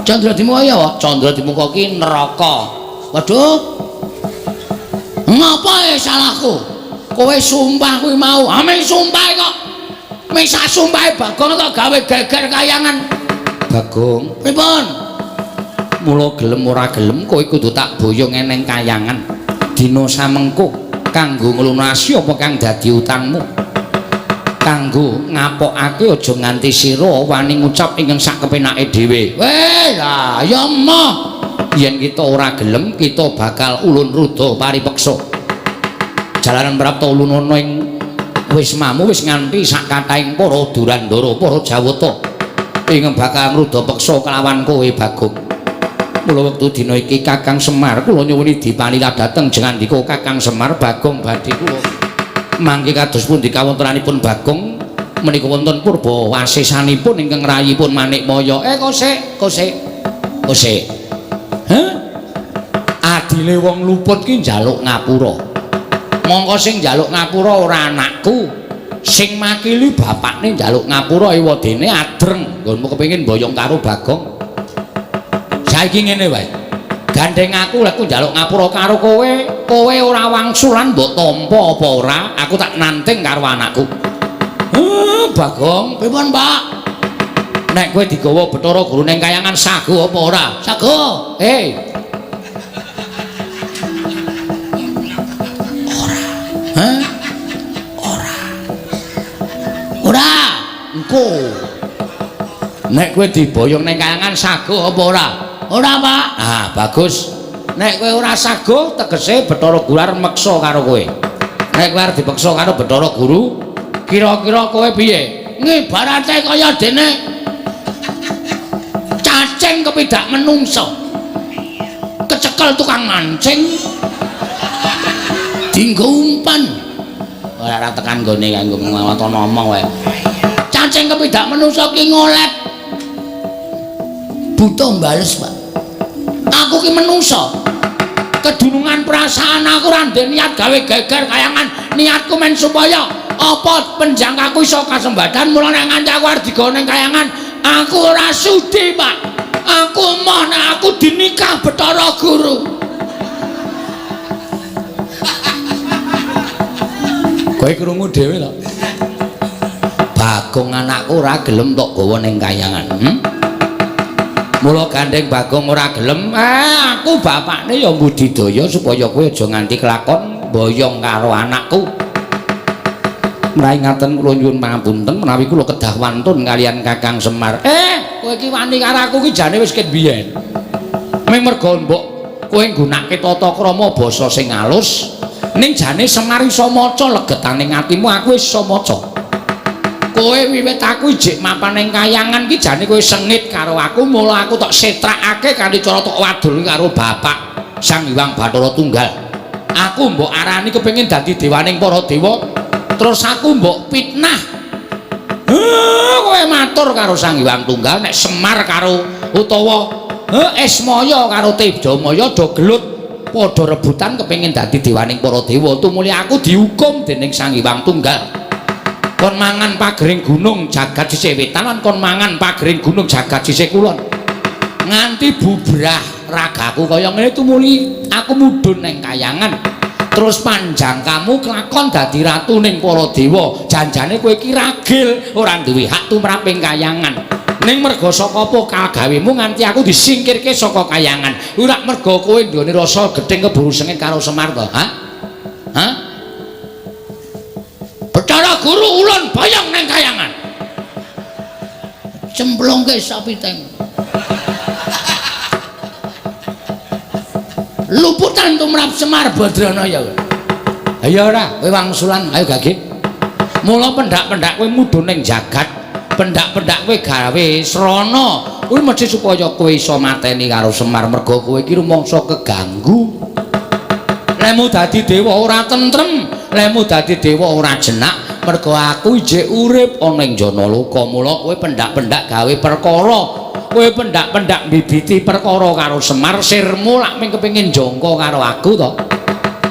Candra Dimuka ki apa? Candra Dimuka ki neraka. Waduh. Ngapa salahku? Kowe sumpah kuwi mau. Ame sumpah kok. Misah sumpahe Bagong kok gawe geger kayangan. Bagong, pripun? Mula gelem ora gelem kowe kudu tak boyong eneng kayangan. Dina samengko kanggo nglunasi apa kang dadi utangmu. Kanggo ngapokake aja nganti sira wani ngucap ingkang sak kepenake dhewe. Weh, lah ya emoh. Yen kita ora gelem kita bakal ulun ruda paripeksa. Jalaran prapta ulunana ing wismamu wis nganti sak kathahing para Durandara, para Jawata ingkang bakal ngruda peksa kelawan kowe Bagong. Mula wektu dina iki Kakang Semar kula nyuwuni dipalila dhateng jengandika Kakang Semar Bagong badhe kula mangke kados pundi kawontenanipun Bagong menika wonten purba wasesanipun ingkang rayipun Manikmaya. Kosek, kosek. Kosek. Heh? Adile wong luput ki njaluk ngapura. Mongko sing njaluk ngapura ora anakku. Sing makili bapakne njaluk ngapura ewadene adreng nggonmu kepengin boyong karo Bagong. Saiki ngene wae. Gandeng aku lek njaluk ngapura karo kowe, kowe ora wangsulan mbok tampa apa ora, aku tak nanting karo anakku. Bagong, pripun, Pak? Nek kowe digawa Bathara Guru ning kayangan sago apa ora? Sago. Ora. Hah? Ora. Ora. Engko. Nek kowe diboyong ning kayangan sago apa ora? Ora, Pak. Ah, bagus. Nek kowe ora sago tegese Bathara Guru arep meksa karo kowe. Nek kowe arep dipeksa karo Bathara Guru, kira-kira kowe piye? Ngibarate kaya dene cacing kepidak menungso. Kecekel tukang mancing. Dinggo umpan. Ora ora tekan nggone kanggo ngawat ngomong wae. Cacing kepidak menungso ki ngolet. Buta mbales, Pak. Aku ki menungso. Kedunungan perasaan aku ora ndek niat gawe geger kayangan. Niatku men supaya apa penjangkaku iso kasembadan. Mula nek nganti aku arep digawa ning kayangan, aku ora sudi, Pak. Aku moh nek aku dinikah Bathara Guru. Kowe krungu dhewe to. Bagong anakku ora gelem tok gawa ning kayangan. Mula gandeng Bagong ora gelem, aku bapakne ya mbudidaya supaya kowe aja nganti kelakon boyong karo anakku. Mraih ngaten kula nyuwun pangapunten menawi kula kedah wantun kalian Kakang Semar. Kowe iki wani karo aku iki jane wis ket biyen. Ming merga mbok kowe nggunakake tata krama basa sing alus, ning jane Semar iso maca legetane atimu, aku wis iso maca. Kowe wiwit aku ijik mapan ning kayangan ki jane kowe sengit karo aku, mula aku tok setrakake kanthi cara tok wadul karo bapak Sang Hyang Bathara Tunggal. Aku mbok arani kepengin dadi dewaning para dewa, terus aku mbok fitnah. Kowe matur karo Sang Hyang Tunggal nek Semar karo utawa Ismaya karo Tejamaya do gelut padha rebutan kepengin dadi dewaning para dewa. Tumuli aku dihukum dening Sang Hyang Tunggal. Kon mangan pagering gunung jagat sisih wetan lan kon mangan pagering gunung jagat sisih kulon. Nganti bubrah ragaku kaya ngene tumuli aku mudhun ning kayangan. Terus panjang kamu kelakon dadi ratu ning para dewa. Janjane kowe iki ragil ora duwe hak tumrap ing kayangan. Ning merga saka apa kagawemu nganti aku disingkirke saka kayangan. Ora merga kowe nggone rasa gething keburu sengit karo Semar to, ha? Ha? Bathara Guru ulun boyong nang kayangan. Cemplungke sapi teng. Luputan tumrap Semar Badranaya. Ayo ora, kowe wangsulan, ayo gage. Mula pendak-pendak kowe mudhun ning jagat, pendak-pendak kowe gawe srana. Kuwi mesti supaya kowe iso mateni karo Semar merga kowe iki rumangsa keganggu. Lemu dadi dewa ora tentrem, lemu dadi dewa ora jenak, merga aku ijik urip ana ing Janaloka. Mula kowe pendak-pendak gawe perkara, kowe pendak-pendak mbibiti perkara karo Semar, sirmu lak mung kepengin jangka karo aku to.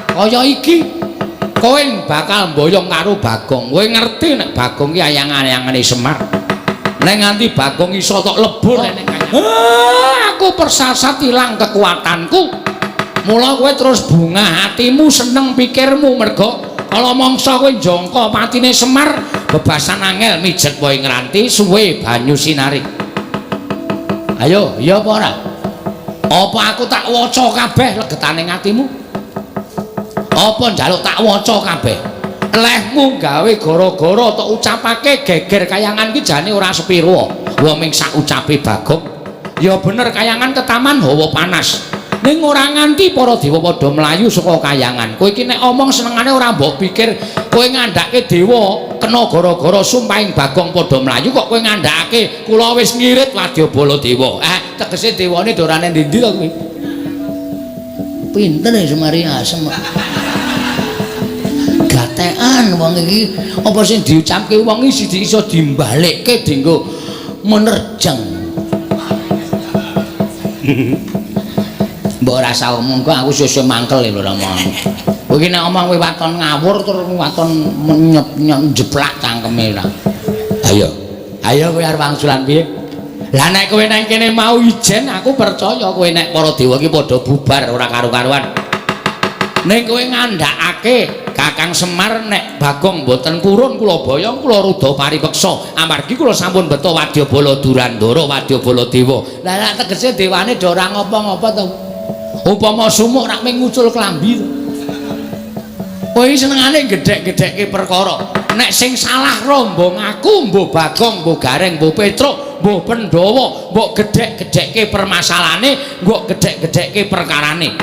Kaya iki kowe bakal mboyong karo Bagong. Kowe ngerti nek Bagong ki ayang-ayangane Semar. Nek nganti Bagong iso tok lebur nek aku persasat ilang kekuatanku. Mula kowe terus bunga hatimu, seneng pikirmu merga kala mangsa kowe njangka patine Semar, bebasan angel mijet wae ngranti suwe banyu sinari. Ayo, iya apa ora? Apa aku tak waca kabeh legetane atimu? Apa njaluk tak waca kabeh? Lehmu gawe gara-gara tok ucapake geger kayangan ki jane ora sepiro. Wong ming sak ucape Bagong. Ya bener kayangan ketaman hawa panas. Ning ora nganti para dewa padha mlayu saka kayangan. Kowe iki nek omong senengane ora mbok pikir kowe ngandhake dewa kena gara-gara sumpahing Bagong padha mlayu kok kowe ngandhakake kula wis ngirit wadyabala dewa. Tegese dewane dorane ndi-ndi to kowe? Pinter ya Semari asem. Gatekan wong iki apa sing diucapke wong iki siji iso dimbalekke dienggo menerjang. Mbok ora usah omong kok aku sesuk mangkel lho omong. Kowe iki nek omong kowe waton ngawur terus waton nyeplak cangkeme ora. Ayo. Ayo kowe arep wangsulan piye? Lah nek kowe nang kene mau ijen aku percaya kowe nek para dewa iki padha bubar ora karu-karuan. Ning kowe ngandhakake Kakang Semar nek Bagong mboten purun kula boyong kula rudha paripeksa amargi kula sampun beto wadyabala Durandara wadyabala dewa. Lah nek tegese dewane do ora ngopo-ngopo to. Upama sumuk rak mung ngucul klambi to. Kowe iki senengane gedhek-gedhekke perkara. Nek sing salah rombong aku, mbuh Bagong, mbuh Gareng, mbuh Petruk, mbuh Pandhawa, mbok gedhek-gedhekke permasalahane, mbok gedhek-gedhekke perkarane.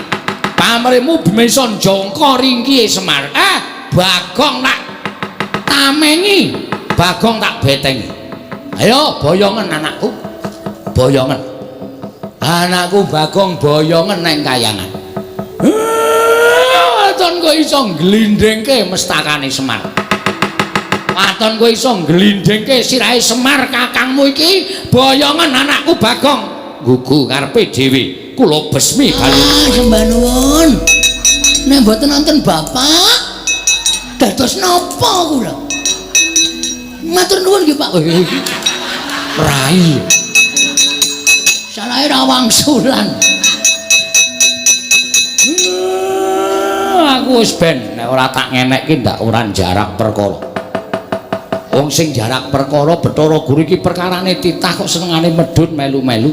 Pamrihmu bisa njangka ringkihe Semar. Bagong tak tamengi, Bagong tak betengi. Ayo boyongen anakku. Boyongen. Anakku Bagong boyongen nang kayangan. Waton kowe iso ngglindhingke mestakane Semar. Waton kowe iso ngglindhingke sirahe Semar kakangmu iki, boyongen anakku Bagong. Gugu karepe dhewe. Kula besmi balung. Sembah nuwun. Nek mboten nonton bapak, dados napa kula? Matur nuwun nggih, Pak. Rai. Salahe ra wangsulan. Aku wis ben nek ora tak ngenekke ndak ora jarak perkara. Wong sing jarak perkara Bathara Guru iki perkarane titah kok senengane medhun melu-melu.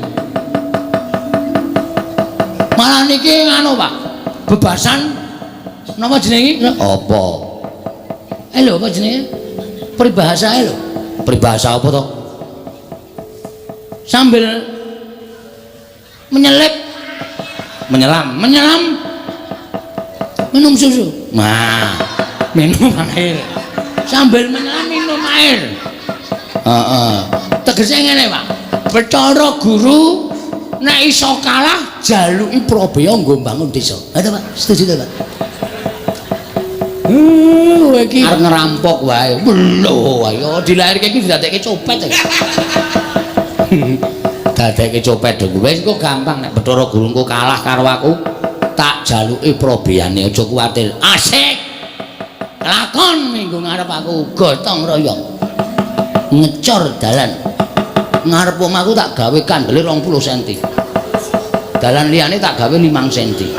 Malah niki nganu, Pak. Bebasan napa jenenge? Apa? Lho apa jenenge? Peribahasae lho. Peribahasa apa to? Sambil menyelip, menyelam, menyelam minum susu. Nah, minum air. Sambil menyelam minum air. Heeh. Tegese ngene, Pak. Bathara Guru nek iso kalah jaluki Prabeya nggo mbangun desa. Ha to, Pak? Setuju to, Pak? Kowe iki arep ngerampok wae. Lho, ayo dilairke iki didadekke copet. Dadekke copet dong. Wis kok gampang nek Bathara Guru engko kalah karo aku, tak jaluki probeyane, aja kuwatir. Asik. Lakon minggu ngarep aku gotong royong. Ngecor dalan. Ngarep omahku tak gawe kandele 20 cm. Dalan liyane tak gawe 5 cm.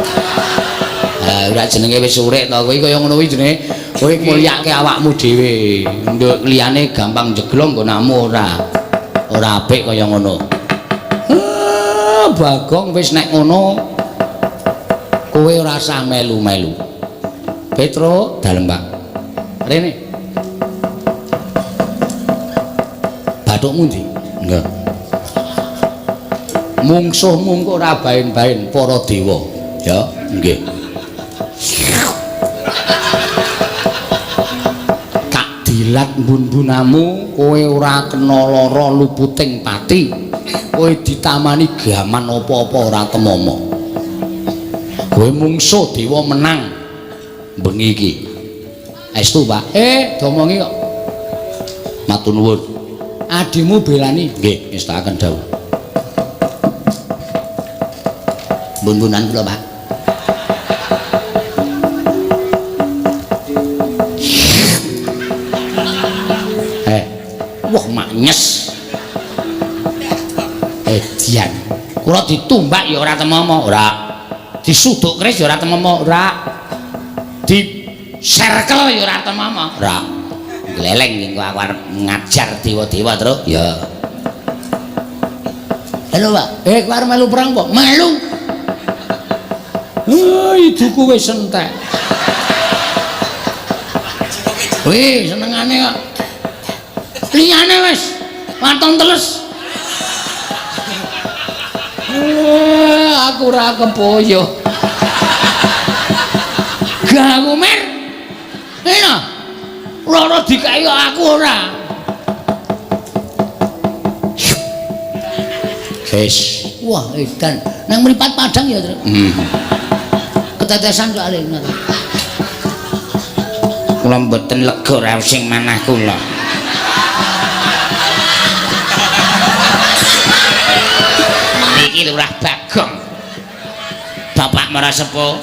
Ha ora jenenge wis urip to kowe kaya ngono kuwi jenenge kowe mulyake awakmu dhewe. Nduk liyane gampang jeglong nggonamu ora. Ora apik kaya ngono. Bagong wis nek ngono kowe ora usah melu-melu. Petro dalem, Pak. Rene. Bathukmu ndi? Nggih. Mungsuhmu engko ora baen-baen para dewa. Ya, nggih. Tak dilat mbun-mbunamu, kowe ora kena lara luputing pati. Kowe ditamani gaman apa-apa ora temama. Kowe mungsuh dewa menang bengi iki. Estu, Pak. Domongi kok. Matur nuwun. Adimu belani. Nggih, ngestakaken dawuh. Mbun-mbunan kula, Pak. Wah, maknyes. Dian. Kula ditumbak ya ora temama, ora. Disuduk keris ya ora temama, ora. Di serkel ya ora temama, ora. Gleleng engko aku arep ngajar dewa-dewa, Truk. Ya. Halo, Pak. Kowe arep melu perang apa? Melu. Iduku wis entek. Wih, senengane kok. Liyane wis waton teles. Aku ora kepoyo. Gak aku mer. Enak. Loro dikeki aku ora. Wis. Wah, edan. Nang mripat padang ya, Truk. Ketetesan soalé ngono. Kula mboten lega raos sing manah kula. Niki Lurah Bagong. Bapak Marasepuh,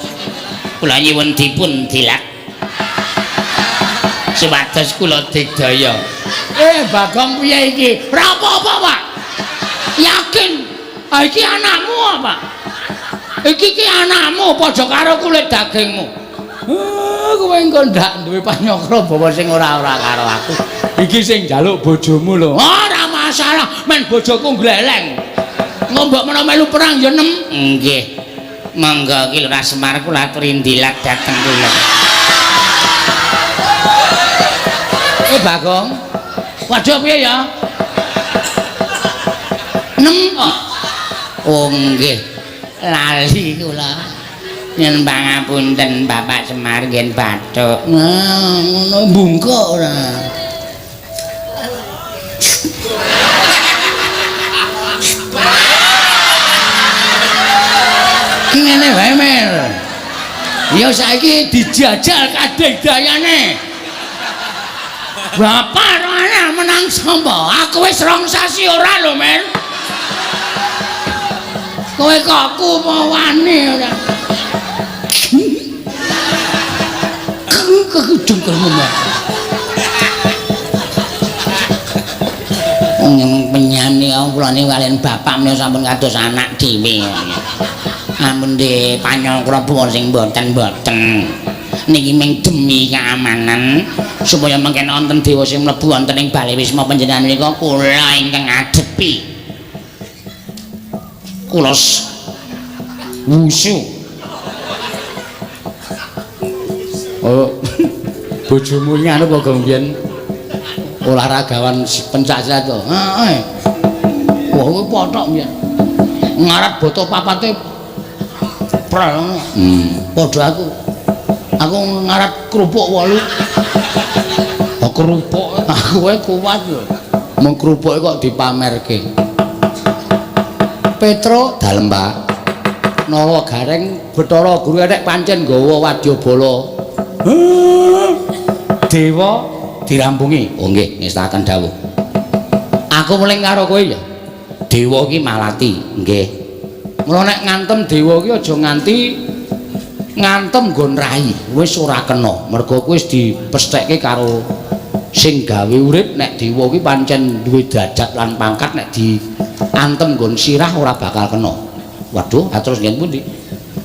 kula nyuwun dipun dilat. Supados kula digdaya. Bagong piye iki? Ora apa-apa, Pak. Yakin. Ah iki anakmu apa? Iki ki anakmu padha karo kulit dagingmu. Kowe engko ndak duwe panyokra bawa sing ora-ora karo aku. Iki sing njaluk bojomu lho. Ora masalah, men bojoku gleleng. Ngombok menawa melu perang ya nem. Nggih. Monggo ki Lurah Semar kula aturi ndilat dhateng kula. Bagong. Waduh piye ya? Nem kok. Oh nggih. Lali kula. Nyuwun pangapunten Bapak Semar ngen bathuk. Nah, ngono bungkuk ora. Ki ngene wae, Mer. Ya saiki dijajal kadegdayane. Bapak rohane menang sapa? Aku wis rong sasi ora lho, Mer. Kowe kok aku apa wani ora? Kekujungkelmu. Wong penyane kula niku kaliyan bapak menika sampun kados anak dhewe. Ampun de panyangkra sing mboten-mboten. Niki ming demi keamanan supaya mengken wonten dewa sing mlebu wonten ing bale wisma panjenengan menika kula ingkang ngadepi. Kula wusu. Oh, bojomu iki anu apa gong biyen olahragawan pencak silat to? Heeh. Wah, kuwi pothok biyen. Ngarat boto papate prel. Padha aku. Aku ngarat kerupuk 8. Oh, kerupuk. Aku wae kuat lho. Mung kerupuke kok dipamerke. Petro dalem, Pak. Nala Gareng Bathara Guru enek pancen nggawa wadyabala. Dewa dirampungi. Oh nggih, ngestaken dawuh. Aku meling karo kowe ya. Dewa iki malati, nggih. Mula nek ngantem dewa iki aja nganti ngantem nggon rai, wis ora kena. Mergo kuwi wis dipesthekke karo sing gawe urip nek dewa iki pancen duwe derajat lan pangkat nek diantem nggon sirah ora bakal kena. Waduh, ha terus ngen pundi?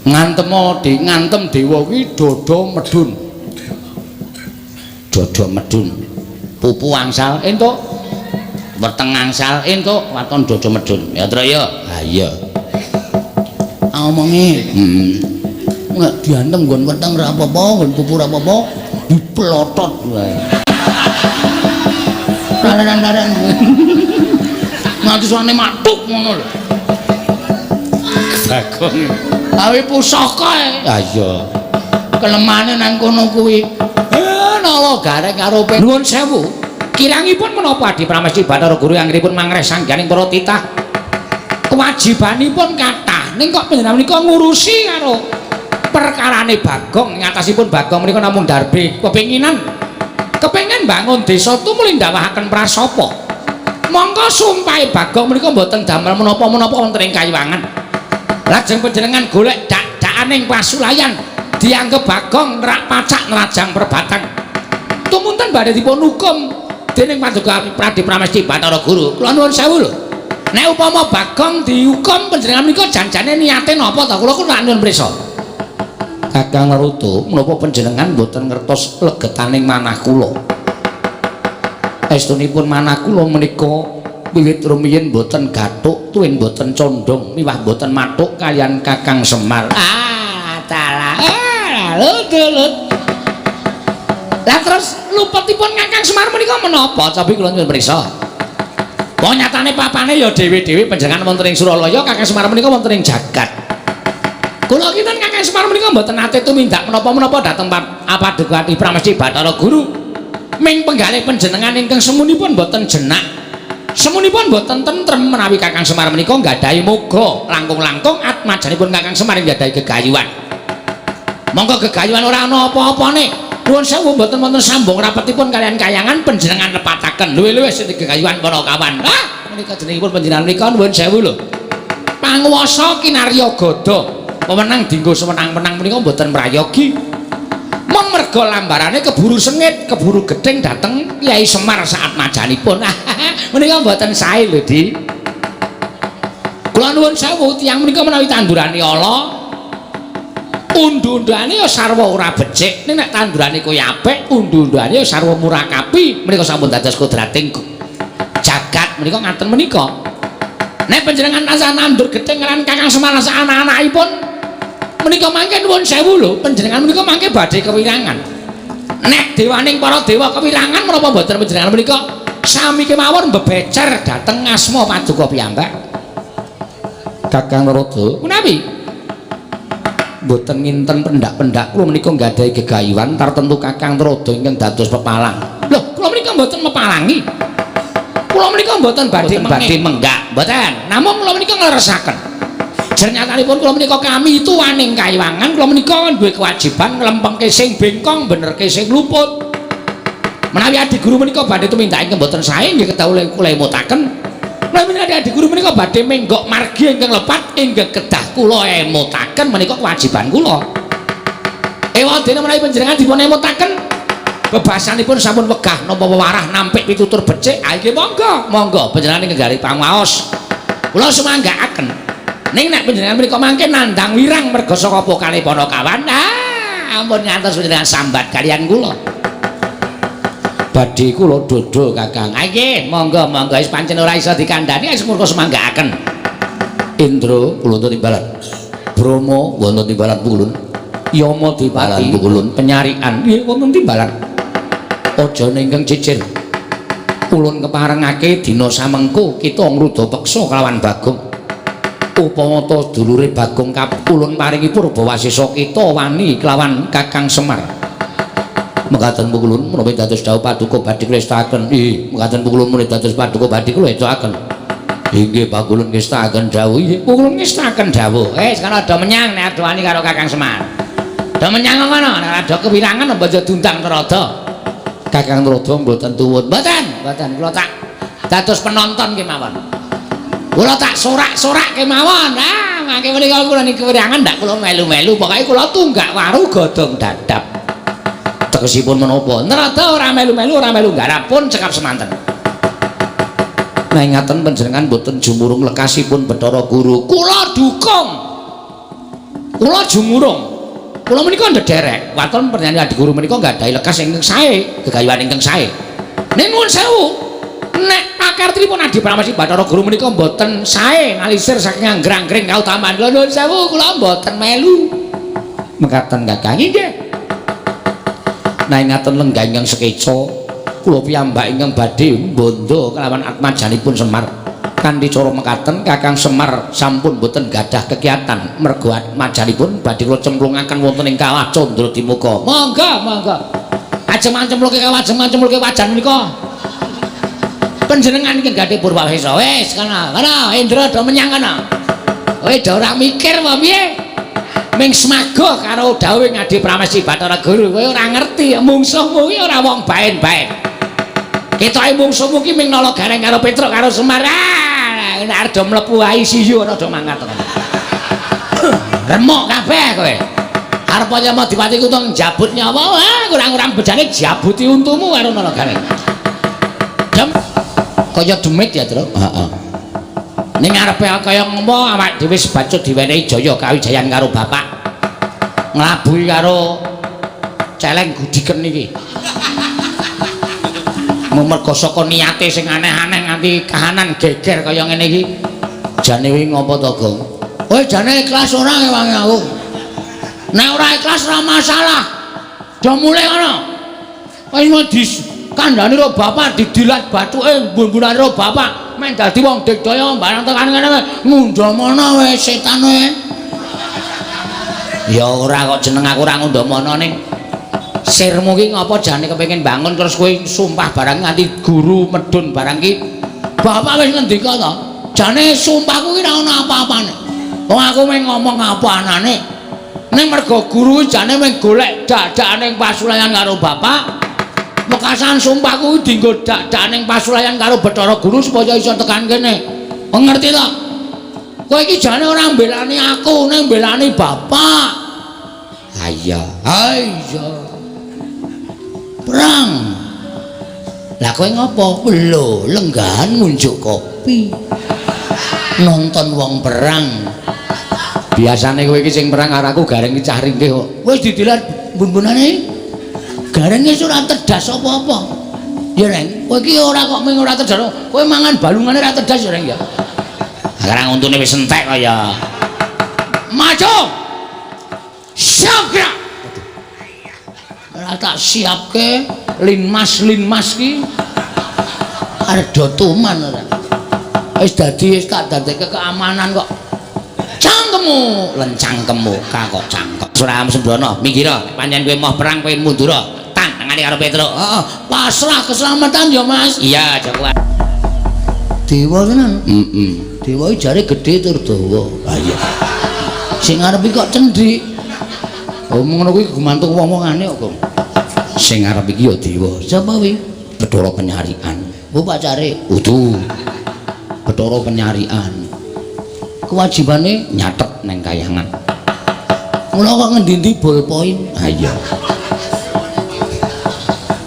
Ngantemo di ngantem dewa kuwi dada medhun. Dada medhun. Pupu angsal entuk. Weteng angsal entuk, waton dada medhun. Ya, Tru ya. Ha iya. Omongi. Nek diantem nggon weteng ora apa-apa, nggon pupu ora apa-apa, diplotot wae. Laren-laren. Nganti suarane matuk ngono lho. Bagong. Gawe pusaka e. Ha iya. Kelemane nang kono kuwi. Nala Gareng karo Nuwun sewu. Kirangipun menapa Adi Pramesti Bathara Guru anggenipun mangreh sangganing para titah. Kewajibanipun kathah ning kok panjenengan menika ngurusi karo perkarane Bagong. Ing atasipun Bagong menika namung darbe kepinginan kepengin bangun desa tumuli ndawahaken prasapa. Mongko sumpahe Bagong menika mboten damel menapa-menapa wonten ing Kayuwangan. Lajeng panjenengan golek dak-dakaning pasulayan dianggep Bagong nerak pacak nerajang perbatang. Tumunten badhe dipun hukum dening paduka Pradi Pramesti Bathara Guru. Kula nuwun sewu lho. Nek upama Bagong dihukum panjenengan menika janjane niate napa ta? Kula kula nyuwun prisa. Kakang Naruto, menapa panjenengan mboten ngertos legetaning manah kula? Estunipun manah kula menika wiwit rumiyin mboten gathuk, tuwin mboten condong, miwah mboten mathuk kaliyan Kakang Semar. Ah, dalah. Ah, lut. Lah terus lupetipun Kakang Semar menika menapa? Cobi kula nyuwun prisa. Wong nyatane papane ya dhewe-dhewe panjenengan wonten ing Suralaya, Kakang Semar menika wonten ing jagat. Kula kinten Kakang Semar menika mboten nate tumindak menapa-menapa dhateng Paduka Pramesti Bathara Guru. Ming penggalih panjenengan ingkang semunipun mboten jenak. Semunipun mboten tentrem menawi Kakang Semar menika nggadahi moga langkung-langkung atmajanipun Kakang Semar nggadahi gegayuhan. Monggo gegayuhan ora ana apa-apane. Nuwun sewu mboten wonten sambung rapetipun kaliyan kayangan panjenengan lepataken. Luwih-luwih sing gegayuhan para kawan. Ah, menika jenengipun panjenengan menika nuwun sewu lho. Panguwasa kinarya gada. Wewenang dinggo sewenang-wenang menika mboten prayogi. Mung merga lambarane keburu sengit, keburu gething dhateng Kyai Semar saat majanipun. Menika mboten sae lho, Di. Kula nuwun sewu tiyang menika menawi tandurane ala undu-unduane ya sarwa ora becik. Ning nek tandurane kuwi apik, undu-unduane ya sarwa murakapi. Menika sampun dados kodrating jagat menika ngaten menika. Nek panjenengan tansah nandur gething lan Kakang Semar sak anak-anakipun menika mangke nuwun sewu lho, panjenengan menika mangke badhe kewirangan. Nek dewaning para dewa kewirangan menapa mboten panjenengan menika sami kemawon mbebecer dhateng asma paduka piyambak. Kakang Narada, menawi mboten nginten pendak-pendak kula menika nggadahi gegayuhan tartemtu Kakang Narada ingkang dados pepalang. Lho, kula menika mboten mepalangi. Kula menika mboten badhe menggak, mboten. Namung kula menika ngleresaken. Jernyatanipun kula menika kami tuwaning Kayuwangan, kula menika duwe kewajiban nglempengke sing bengkong, benerke sing luput. Menawi adi guru menika badhe tumindak ingkang mboten sae nggih kedah kula emutaken. Lah menika Adi Guru menika badhe menggok margi ingkang lepat ingkang kedah kula emutaken menika kewajiban kula. Ewadene menawi panjenengan dipun emutaken bebasanipun sampun wegah napa wewarah nampik pitutur becik, ha iki monggo, monggo panjenengan ingkang pangaos. Kula sumanggaaken. Ning nek panjenengan menika mangke nandhang wirang merga saka pokale Panakawan, ah ampun ngantos panjenengan sambat kaliyan kula. Badhe kula dodol Kakang. Ah nggih, monggo monggo wis pancen ora iso dikandhani wis murka sumanggaaken. Indra kula timbalan. Brahma wonten timbalan pukulun. Yama dipati pukulun penyarikan. Nggih wonten timbalan. Aja ingkang cicir. Ulun keparengake dina samengko kita ngruda peksa kelawan Bagong. Upama ta dulure Bagong ulun paringi purbawasesa kita wani kelawan Kakang Semar. Mekaten pukulun menawi dados dawuh paduka badhe kula estakaken. Nggih, mekaten pukulun menawi dados paduka badhe kula estakaken. Inggih pakulun ngestakaken dawuh. Nggih, pukulun ngestakaken dawuh. Wis kana do menyang nek ado wani karo Kakang Semar. Do menyang ngono, nek ada kewirangan aja diundang Trada. Kakang Trada mboten tuwun. Mboten, mboten kula tak dados penonton kemawon. Kula tak sorak-sorak kemawon. Ah, mangke menika kula niki kewirangan ndak kula melu-melu, pokoke kula tunggak waru godhong dadap. Tegesipun menapa? Nerada ora melu-melu, ora melu nggarap pun cekap semanten. Nah ngaten panjenengan mboten jumurung lekasipun Bathara Guru. Kula dukung. Kula jumurung. Kula menika ndederek. Waton panjenengan Adi Guru menika nggadahi lekas ingkang sae, gegayuhan ingkang sae. Ning nuwun sewu, nek pakartinipun Adi Pramesti Bathara Guru menika mboten sae ngalisir saking anggrang-anggring kautaman. Kula nuwun sewu, kula mboten melu. Mekaten Kakang nggih. Nah ngaten lenggah ingkang sekeca kula piyambak ingkang badhe bondo kelawan atmajanipun Semar. Kanthi cara mekaten Kakang Semar sampun boten gadah kegiatan mergo atmajanipun badhe kula cemplungaken wonten ing Kawah Candradimuka. Monggo, monggo. Ajeng mancemplungke kawah, ajeng mancemplungke wajan menika. Panjenengan ingkang gadhah purwawesa. Wis kana, kana Indra do menyang kana. Kowe do ora mikir apa piye? Ming semagoh karo dawuhe Adi Pramesti Bathara Guru, kowe ora ngerti mungsuhmu kuwi ora wong baen-baen. Ketoke mungsuhmu ki ming nala gareng karo Petruk karo Semar. Ah, nek arep do mlebu ICU ora do mangkat. Remuk kabeh kowe. Arep Yama Dipati kutung jabut nyawa, ah kurang-kurang bejane jabuti untumu karo nala gareng. Dem kaya demit ya, Truk. Heeh. Ning ngarepe kaya ngopo awak dhewe sebacut diwenehi jaya kawijayan karo bapak. Nglabuhi karo celeng gudiken iki. Mergo saka niate sing aneh-aneh nganti kahanan geger kaya ngene iki. Jane wingi ngopo to, Gong? Kowe jane ikhlas ora ngewangi aku? Nek ora ikhlas ora masalah. Do mulih ngono. Wis mau dikandhani karo bapak didilat bathuke mbun-mbunane karo bapak. Men dadi wong digdaya barang tekan ngene ngundhamana wis setan kowe. Ya ora kok jeneng aku ora ngundhamana ning sirmu ki ngapa jane kepengin bangun terus kowe sumpah barang nganti guru medun barang ki. Bapak wis ngendika to. Jane sumpahku ki ora ono apa-apane. Wong aku mung ngomong apa anane. Ning mergo guru jane mung golek dak-dakane pasulayan karo bapak. Wekasan sumpahku dienggo dak-dakane pasulayan karo Bathara Guru supaya iso tekan kene. Ngerti to? Kowe iki jane ora mbelani aku, ning mbelani bapak. Ha iya. Ha iya. Perang. Lah kowe ngopo? Lho, lenggahan ngunjuk kopi. Nonton wong perang. Biasane kowe iki sing perang karo aku gareng iki cah ringkih kok. Wis didilat bun-bunane. Gareng wis ora tedas apa-apa. Ya, Reng, kowe iki ora kok mung ora tedas. Kowe mangan balungane ora tedas ya, Reng ya. Sekarang untune wis entek kok ya. Maju. Siap gerak. Ora tak siapke linmas-linmas ki. Arep do tuman ora. Wis dadi wis tak dadekke keamanan kok. Cangkemmu, lencangkemmu, kok cangkem. Suram sembrono, minggir pancen kowe moh perang kowe mundura. Tantangane karo Petruk. Heeh, pasrah keselamatan ya, Mas. Iya, aja kuat. Dewa tenan. Heeh. Dewa iki jare gedhe tur dawa. Ha iya. Sing arep iki kok cendhik. Oh ngono kuwi gumantung wong-wongane kok, Gong. Sing arep iki ya dewa. Sapa kuwi? Bathara Penyarikan. Oh pacare. Udu. Bathara Penyarikan. Kewajibane nyatet neng kayangan. Mula kok ngendi-endi ballpoint. Ha iya.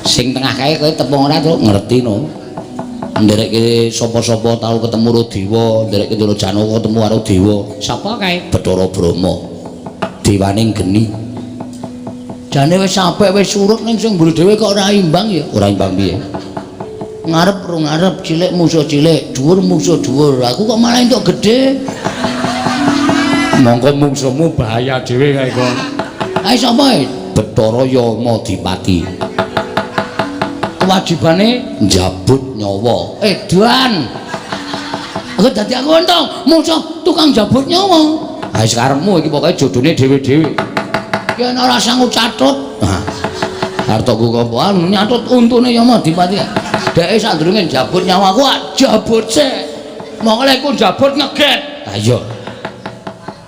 Sing tengah kae kowe tepung ora, Truk? Ngerti no. Nderekke sapa-sapa tau ketemu karo dewa, nderekke Ndara Janaka ketemu karo dewa. Sapa kae? Bathara Brahma. Dewaning geni. Jane wis sampe wis surut ning sing mburi dhewe kok ora imbang ya. Ora imbang piye? Ngarep ro ngarep, cilik musuh cilik, dhuwur musuh dhuwur. Aku kok malah entuk gedhe. Mongko mungsuhmu bahaya dhewe kae kok. Ae sapa e? Bathara Yamadipati. Kewajibane njabut nyawa. Edan. Aku dadi aku entuk musuh tukang jabut nyawa. Ha wis karepmu iki pokoke jodone dhewe-dhewe. Yen ora sanggup catut. Ha. Artoku kok nyatut untune Yamadipati. Dheke sadurunge njabut nyawaku jabut sik. Mongko lek ku njabut ngeget. Ha iya.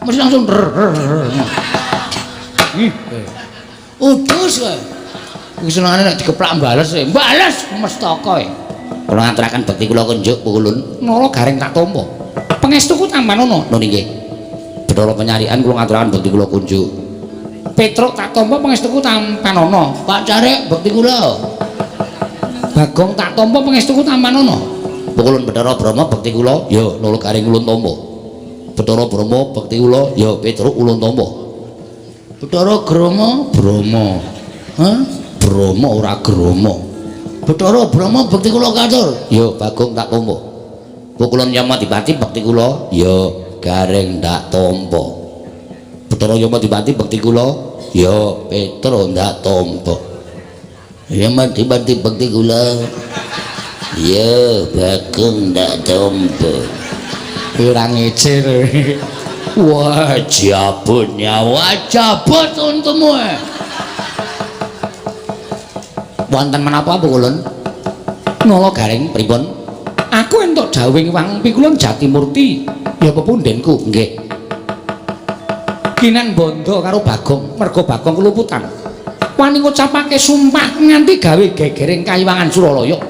Mesti langsung Ih. Udus kowe. Iki senengane nek dikeplak bales e. Bales mestaka e. Kula ngaturaken bekti kula kunjuk pukulun. Nala Gareng tak tampa. Pangestuku tampanono. Nun inggih. Bathara Penyarikan kula ngaturaken bekti kula kunjuk. Petruk tak tampa pangestuku tampanono. Pak Carik bekti kula. Bagong tak tampa pangestuku tampanono. Pukulun Bathara Brahma bekti kula. Ya Nala Gareng ulun tampa. Bathara Brahma bekti kula. Ya Petruk ulun tampa. Bathara Grama Brahma. Hah? Brahma ora Grama. Bathara Brahma bekti kula katur. Ya Bagong tak tampa. Pukulun Yamadipati bekti kula. Ya Gareng ndak tampa. Bathara Yamadipati bekti kula. Ya Petruk ndak tampa. Yamadipati bekti kula. Ya Bagong ndak tampa. Ora ngece. Wah, jabut nyawa, jabut untumu. Wonten menapa pukulun? Nala Gareng pripun? Aku entuk dawuhing Wang Pikulun Jatimurti, ya pepundhenku. Nggih. Kinan bondo karo Bagong, merga Bagong keluputan. Wani ngucapake sumpah nganti gawe gegering kayiwangan Suralaya.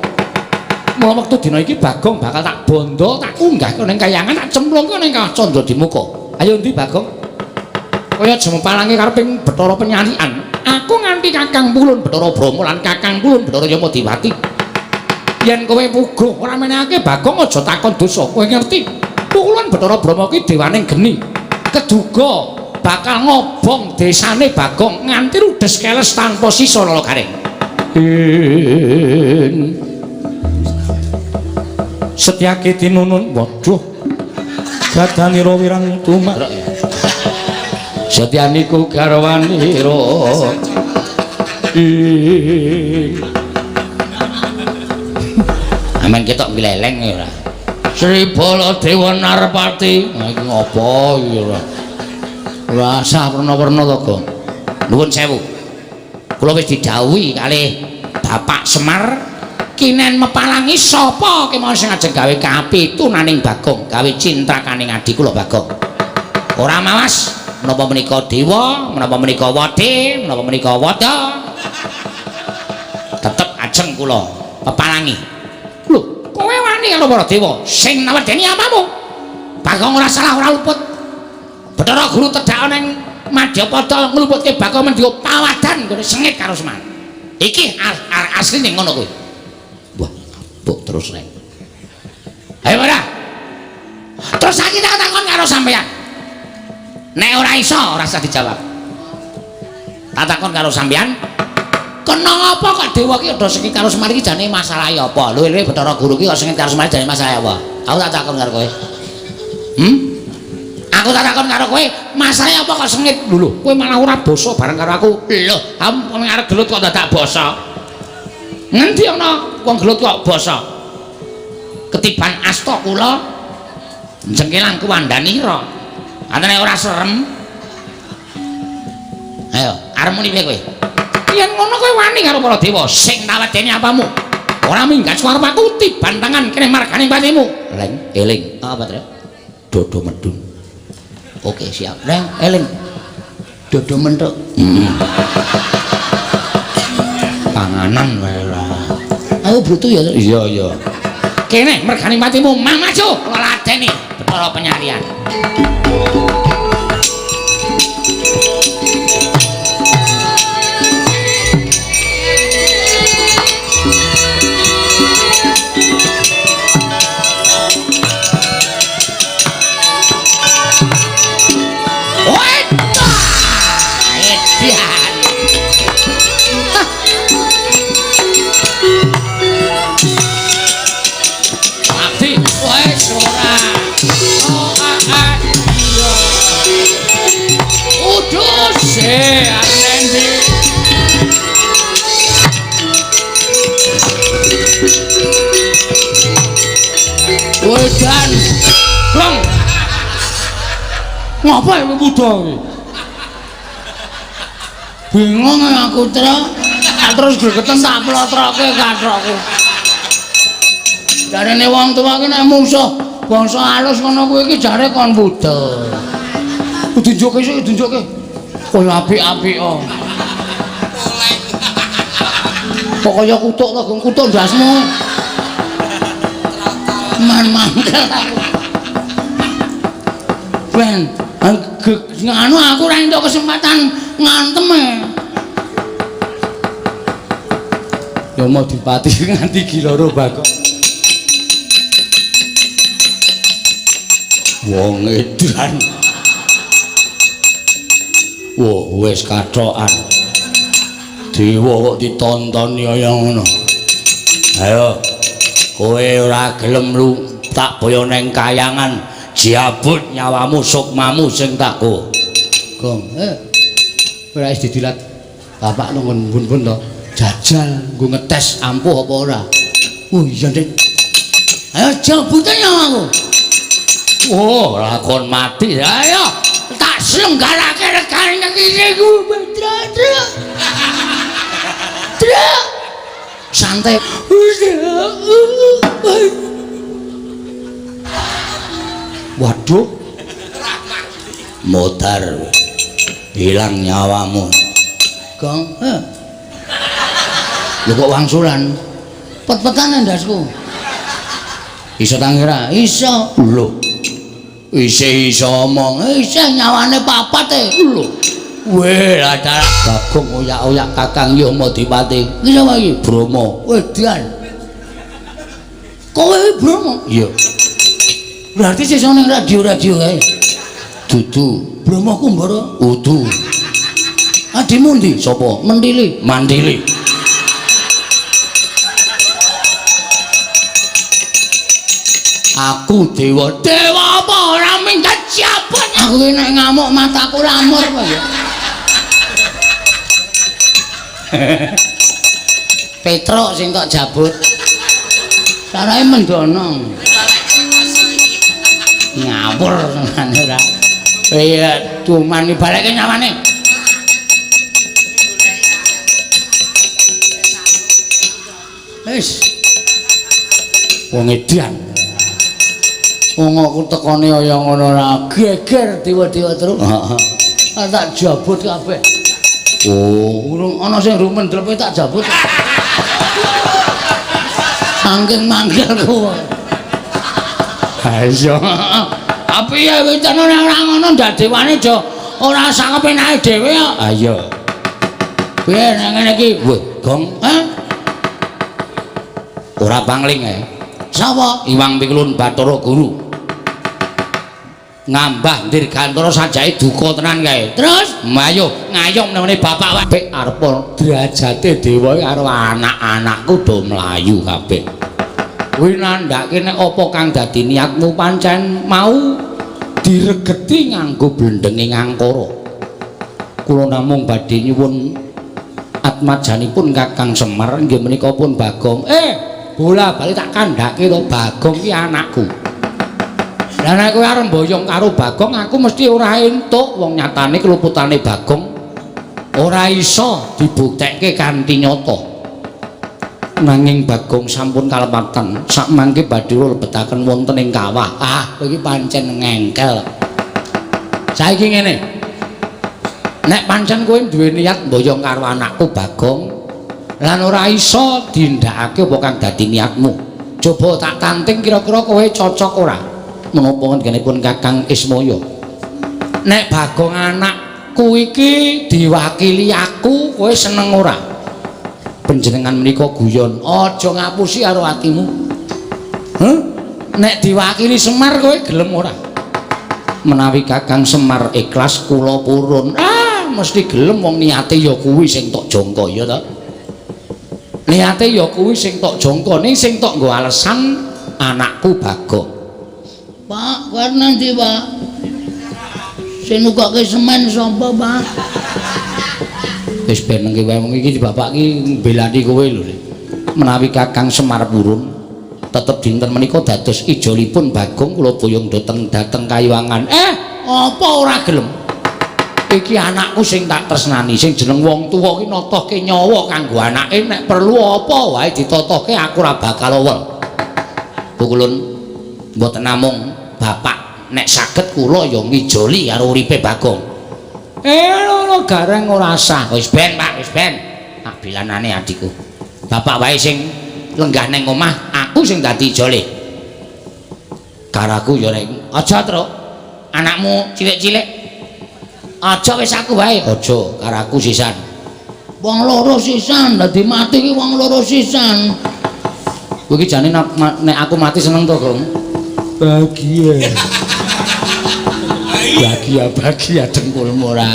Mula wektu dina iki Bagong bakal tak bondo, tak unggahke ning kayangan, tak cemplungke ning Kawah Candradimuka. Ayo ndi Bagong? Kaya jemepalange kareping Bathara Penyarikan. Aku nganti Kakang Pulun Bathara Brahma lan Kakang Pulun Bathara Yamadipati. Yen kowe puguh ora menehake Bagong aja takon dosa. Kowe ngerti? Pukulan Bathara Brahma ki dewaning geni. Keduga bakal ngobong desane Bagong nganti rudes keles tanpa sisa Nala Gareng. Setyake tinunun waduh gadanira wirang tumak Setyaniku garwanira ing Amen ketok gleleng ya ora. Sri Baladewa Narpati. Nah, iki ngopo iki ora? Ora sah werna-werna to, Gong. Nuwun sewu. Kula wis didhawuhi kalih Bapak Semar kinen mepalangi sapa kemawon sing ajeng gawe kapitunaning Bagong, gawe cintrakaning adi kula Bagong. Ora mawas menapa menika dewa, menapa menika wade, menapa menika wada. Tetep ajeng kula pepalangi. Lho, kowe wani karo para dewa sing nawedeni apamu? Bagong ora salah ora luput. Bathara Guru tedhak ning Madyapada ngluputke Bagong mendika pawadan nggone sengit karo Semar. Iki asline ngono kuwi. Wah, abuk terus rek. Ayo ora. Terus saiki tak takon karo sampeyan. Nek ora iso ora usah dijawab. Tak takon karo sampeyan, kena apa kok dewa ki udah sengit karo Semar iki jane masalahe apa? Lho lho Bathara Guru ki kok sengit karo Semar jane masalahe apa? Aku tak takon karo kowe. Aku tak takon karo kowe, masalahe apa kok sengit? Lho lho, kowe malah ora basa bareng karo aku. Lho, wong arep gelut kok dadak basa. Ngendi ana wong gelut kok basa? Ketiban asta kula jengkelang kuwandanira. Antene ora serem. Ayo, arep muni piye kowe? Yen ngono kowe wani karo para dewa sing tawedeni apamu? Ora minggat suara aku tiban tangan kene margane patimu. Leng, eling. Apa, Tru? Dodo medun. Oke, siap. Leng, eling. Dodo mentuk. Panganan wae ora. Aku brutu ya. Iya, iya. Kene mergane patimu mang maju ladeni Bathara Penyarian. Wedan. Long. Ngapa kowe wuda kowe? Bingung aku, Tru. Terus gregeten tak plotroke kathokku. Jarene wong tuwa ki nek mungsuh bangsa alus ngono kuwi iki jare kon wuda. Diunjukke sik, diunjukke. Kaya apik-apik kok. Kok kaya kutuk to, Gong, kutuk ndasmu. Man mangkel aku. Ben, anu aku ora entuk kesempatan ngantem e. Ya mau dipati nganti giloro Bagong. Wong edan. Wah, wis kathokan. Dewa kok ditontoni kaya ngono. Ayo. Kowe ora gelem lu tak boyo neng kayangan, jabut nyawamu sukmamu sing tak go. Gong, ora wis didilat bapak nang bun-bun to. Jajal nggo ngetes ampuh apa ora. Oh iya, Dik. Ayo jabute nyawaku. Oh, lakon mati. Ayo tak selenggarake regane iki ku. Truk. Truk. Santai. Waduh. Modar. Hilang nyawamu. Gong, Lho kok wangsulan? Pet-petan ndasku. Iso ta ngira? Iso. Lho. Isih iso omong. Isih nyawane papat e. Lho. Weh, lah Bagong oyak-oyak Kakang Yamadipati. Iki sapa iki? Brama. Wedan. Kowe iki Brama? Iya. Berarti sesuk ning radio-radio kae. Dudu. Brama Kumbara? Udu. Adimu ndi? Sapa? Mentili. Mantili. Aku dewa. Dewa apa ora minggat siapa? Aku iki nek ngamuk mataku lamur apa ya? Petruk sing tok jabut. Sarahe mendono. Ngawur tenan ora. Iya, cuman balekke nyawane. Wis. Wong edan. Wong aku tekone kaya ngono ora geger dewa-dewa terus. Heeh. Tak jabut kabeh. Oh, urung ana sing rumen drepe tak jabut. Saking mangkelku. Ha iya. Tapi ya wicana ora ngono ndak dewane aja ora sak kepenake dhewe kok. Ha iya. Piye nek ngene iki? Wah, Gong. Hah? Ora pangling ae. Sapa? Iwang Pikulun Bathara Guru. Ngambah dirgantara sajake duka tenan kae. Terus mayo ngayom nemene bapak apik arep derajate dewa karo anak-anakku do mlayu kabeh. Kuwi nandhake nek apa kang dadi niatmu pancen mau diregeti nganggo blendenge ngangkara. Kula namung badhe nyuwun atmajanipun Kakang Semar inggih menika pun Bagong. Bola bali tak kandhake to Bagong ki anakku. Lah nek kowe arep mboyong karo Bagong aku mesti ora entuk, wong nyatane keluputane Bagong ora iso dibuktekke kanthi nyata. Nanging Bagong sampun kalepatan sakmangke badhe lebetaken wonten ing kawah. Ah, kowe iki pancen ngengkel. Saiki ngene. Nek pancen kowe duwe niat mboyong karo anakku Bagong lan ora iso dindakake apa kang dadi niatmu. Coba tak tanting kira-kira kowe cocok ora? Menapa ngendikanipun Kakang Ismaya? Nek Bagong anakku iki diwakili aku, kowe seneng ora? Panjenengan menika guyon, aja ngapusi karo atimu. Heh? Nek diwakili Semar kowe gelem ora? Menawi Kakang Semar ikhlas kula purun. Ah, mesti gelem wong niate ya kuwi sing tok jangka ya ta. Niate ya kuwi sing tok jangka, ning sing tok nggo alesan anakku Bagong. Pak, kowe arep nanti, Pak? Sing nukokke semen sapa, Pak? Wis ben nengke wae wong iki bapak iki mbelani kowe lho. Menawi Kakang Semar purun, tetep dinten menika dados ijolipun Bagong kula boyong dhateng dhateng Kayuwangan. Apa ora gelem? Iki anakku sing tak tresnani, sing jeneng wong tuwa ki notohke nyawa kanggo anake, nek perlu apa wae ditotohke aku ora bakal owel. Pukulun mboten namung bapak, nek saged kula ya ngijoli karo uripe Bagong. Lho Gareng ora sah. Wis ben, Pak, wis ben. Tak bilanane adikku. Bapak wae sing lenggah ning omah, aku sing dadi ijole. Karaku ya nek aja, Truk. Anakmu cilik-cilik. Aja wis aku wae. Aja, karaku sisan. Wong loro sisan, dadi mati ki wong loro sisan. Kowe iki jane nek aku mati seneng to, Gong? Bahagia. Bahagia-bahagia dengkulmu ora.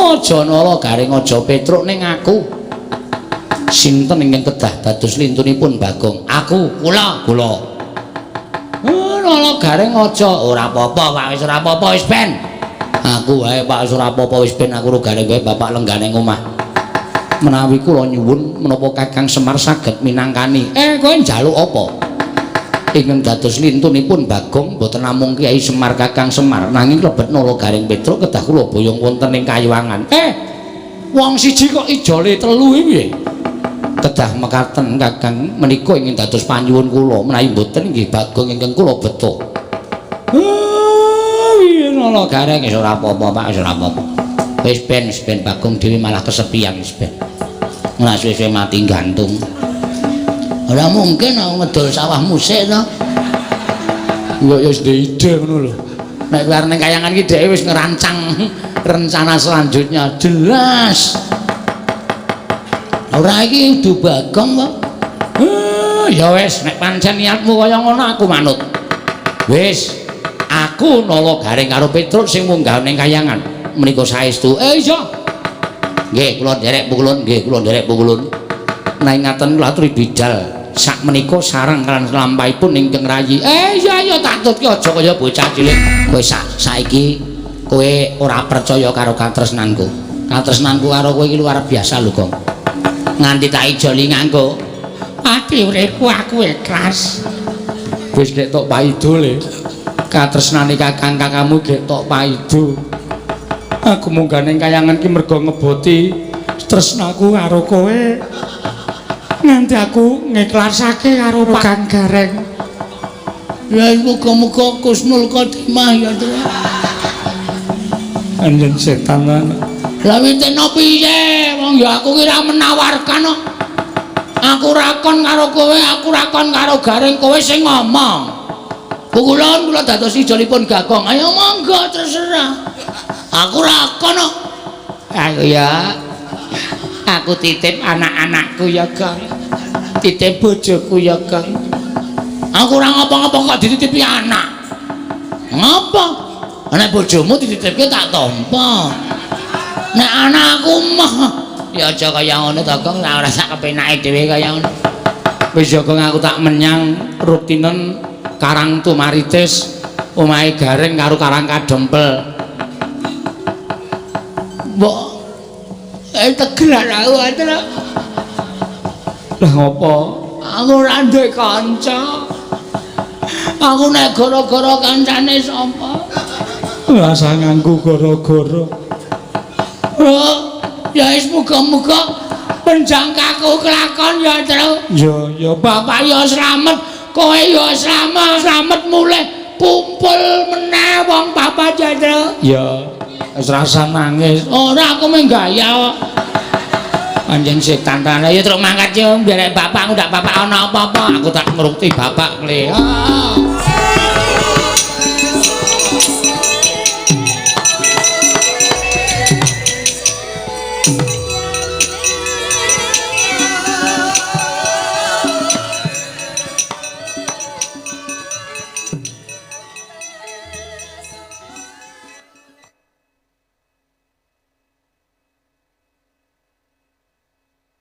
Aja nala Gareng, aja Petruk ning aku. Sinten ingkang kedah dados lintunipun Bagong? Aku, kula, kula. Nala Gareng aja, ora apa-apa, Pak, wis ora apa-apa wis ben. Aku wae, Pak, wis ora apa-apa wis ben aku ro Gareng wae bapak lenggah ning omah. Menawi kula nyuwun menapa Kakang Semar saged minangkani. Kowe njaluk apa? Ingkang dados lintunipun Bagong mboten namung Kyai Semar Kakang Semar nanging klebet Nala Gareng Petruk kedah kula boyong wonten ing Kayuwangan. Wong siji kok ijole telu iki piye? Kedah mekaten Kakang menika ingin dados panyuwun kula, menawi mboten nggih Bagong ingkang kula beto. Piye Nala Gareng wis ora apa-apa, Pak, wis ora apa-apa. Wis ben, wis ben Bagong dhewe malah kesepian wis ben. Ora suwe-suwe mati gantung. Ora mungkin aku ngedol sawah musik to. Ya ya wis ndek ide ngono lho. Nek kowe arep ning kayangan iki dheke wis ngerancang rencana selanjutnya jelas. Ora iki kudu Bagong kok. Ya wis nek pancen niatmu kaya ngono aku manut. Wis, aku Nala Gareng karo Petruk sing munggah ning kayangan. Menika saestu. Iya. Nggih, kula nderek pukulun, nggih kula nderek pukulun. Nek ngaten kula aturi bidal. Sak menika sareng lan lampahipun ingkang rayi. Iya iya tak tutke aja kaya bocah cilik. Kowe saiki kowe ora percaya karo katresnanku. Katresnanku karo kowe iki luar biasa lho, Gong. Nganti tak ijoli nganggo ati uripku aku ikhlas. Wis gek tok paido le. Katresnane kakang kakangmu gek tok paido. Aku munggah ning kayangan ki mergo ngeboti tresnaku karo kowe. Nganti aku ngiklasake karo Kang Gareng. Ya muga-muga Kusnul Khotimah ya, Tru. Anjen setan lan. Lah witeno piye? Wong ya aku ki ora menawarkan kok. Aku rakon karo kowe, aku rakon karo Gareng, kowe sing ngomong. Pukulun kula dados ijolipun Bagong. Ayo monggo terserah. Aku rakon kok. Aku ya. Aku titip anak-anakku ya, Gong. Titip bojoku ya, Gong. Aku ora ngapa-ngapa kok dititipi anak. Ngapa? Nek bojomu dititipke tak tampa. Nek anakku mah ya aja kaya ngono to, Gong. Ora sak kepenake dhewe kaya ngono. Wis ya, Gong, aku tak menyang rutinen Karang Tumaritis, omahe Gareng karo Karang Kadempel. Mbok tegelan aku atra. Lah ngopo? Aku ora duwe kanca. Aku nek gara-gara kancane sapa? Ora usah nganggo gara-gara. Oh, ya wis muga-muga penjangkaku kelakon ya, Tru. Ya, ya bapak ya slamet, kowe ya slamet, slamet mulih kumpul meneh wong papat ya, Tru. Ya, wis rasa nangis. Ora aku mung gaya kok. Pancen setan tenan. Ayo truk mangkat yo, biar bapak aku ndak bapak ana apa-apa. Aku tak ngrukti bapak le. Ah.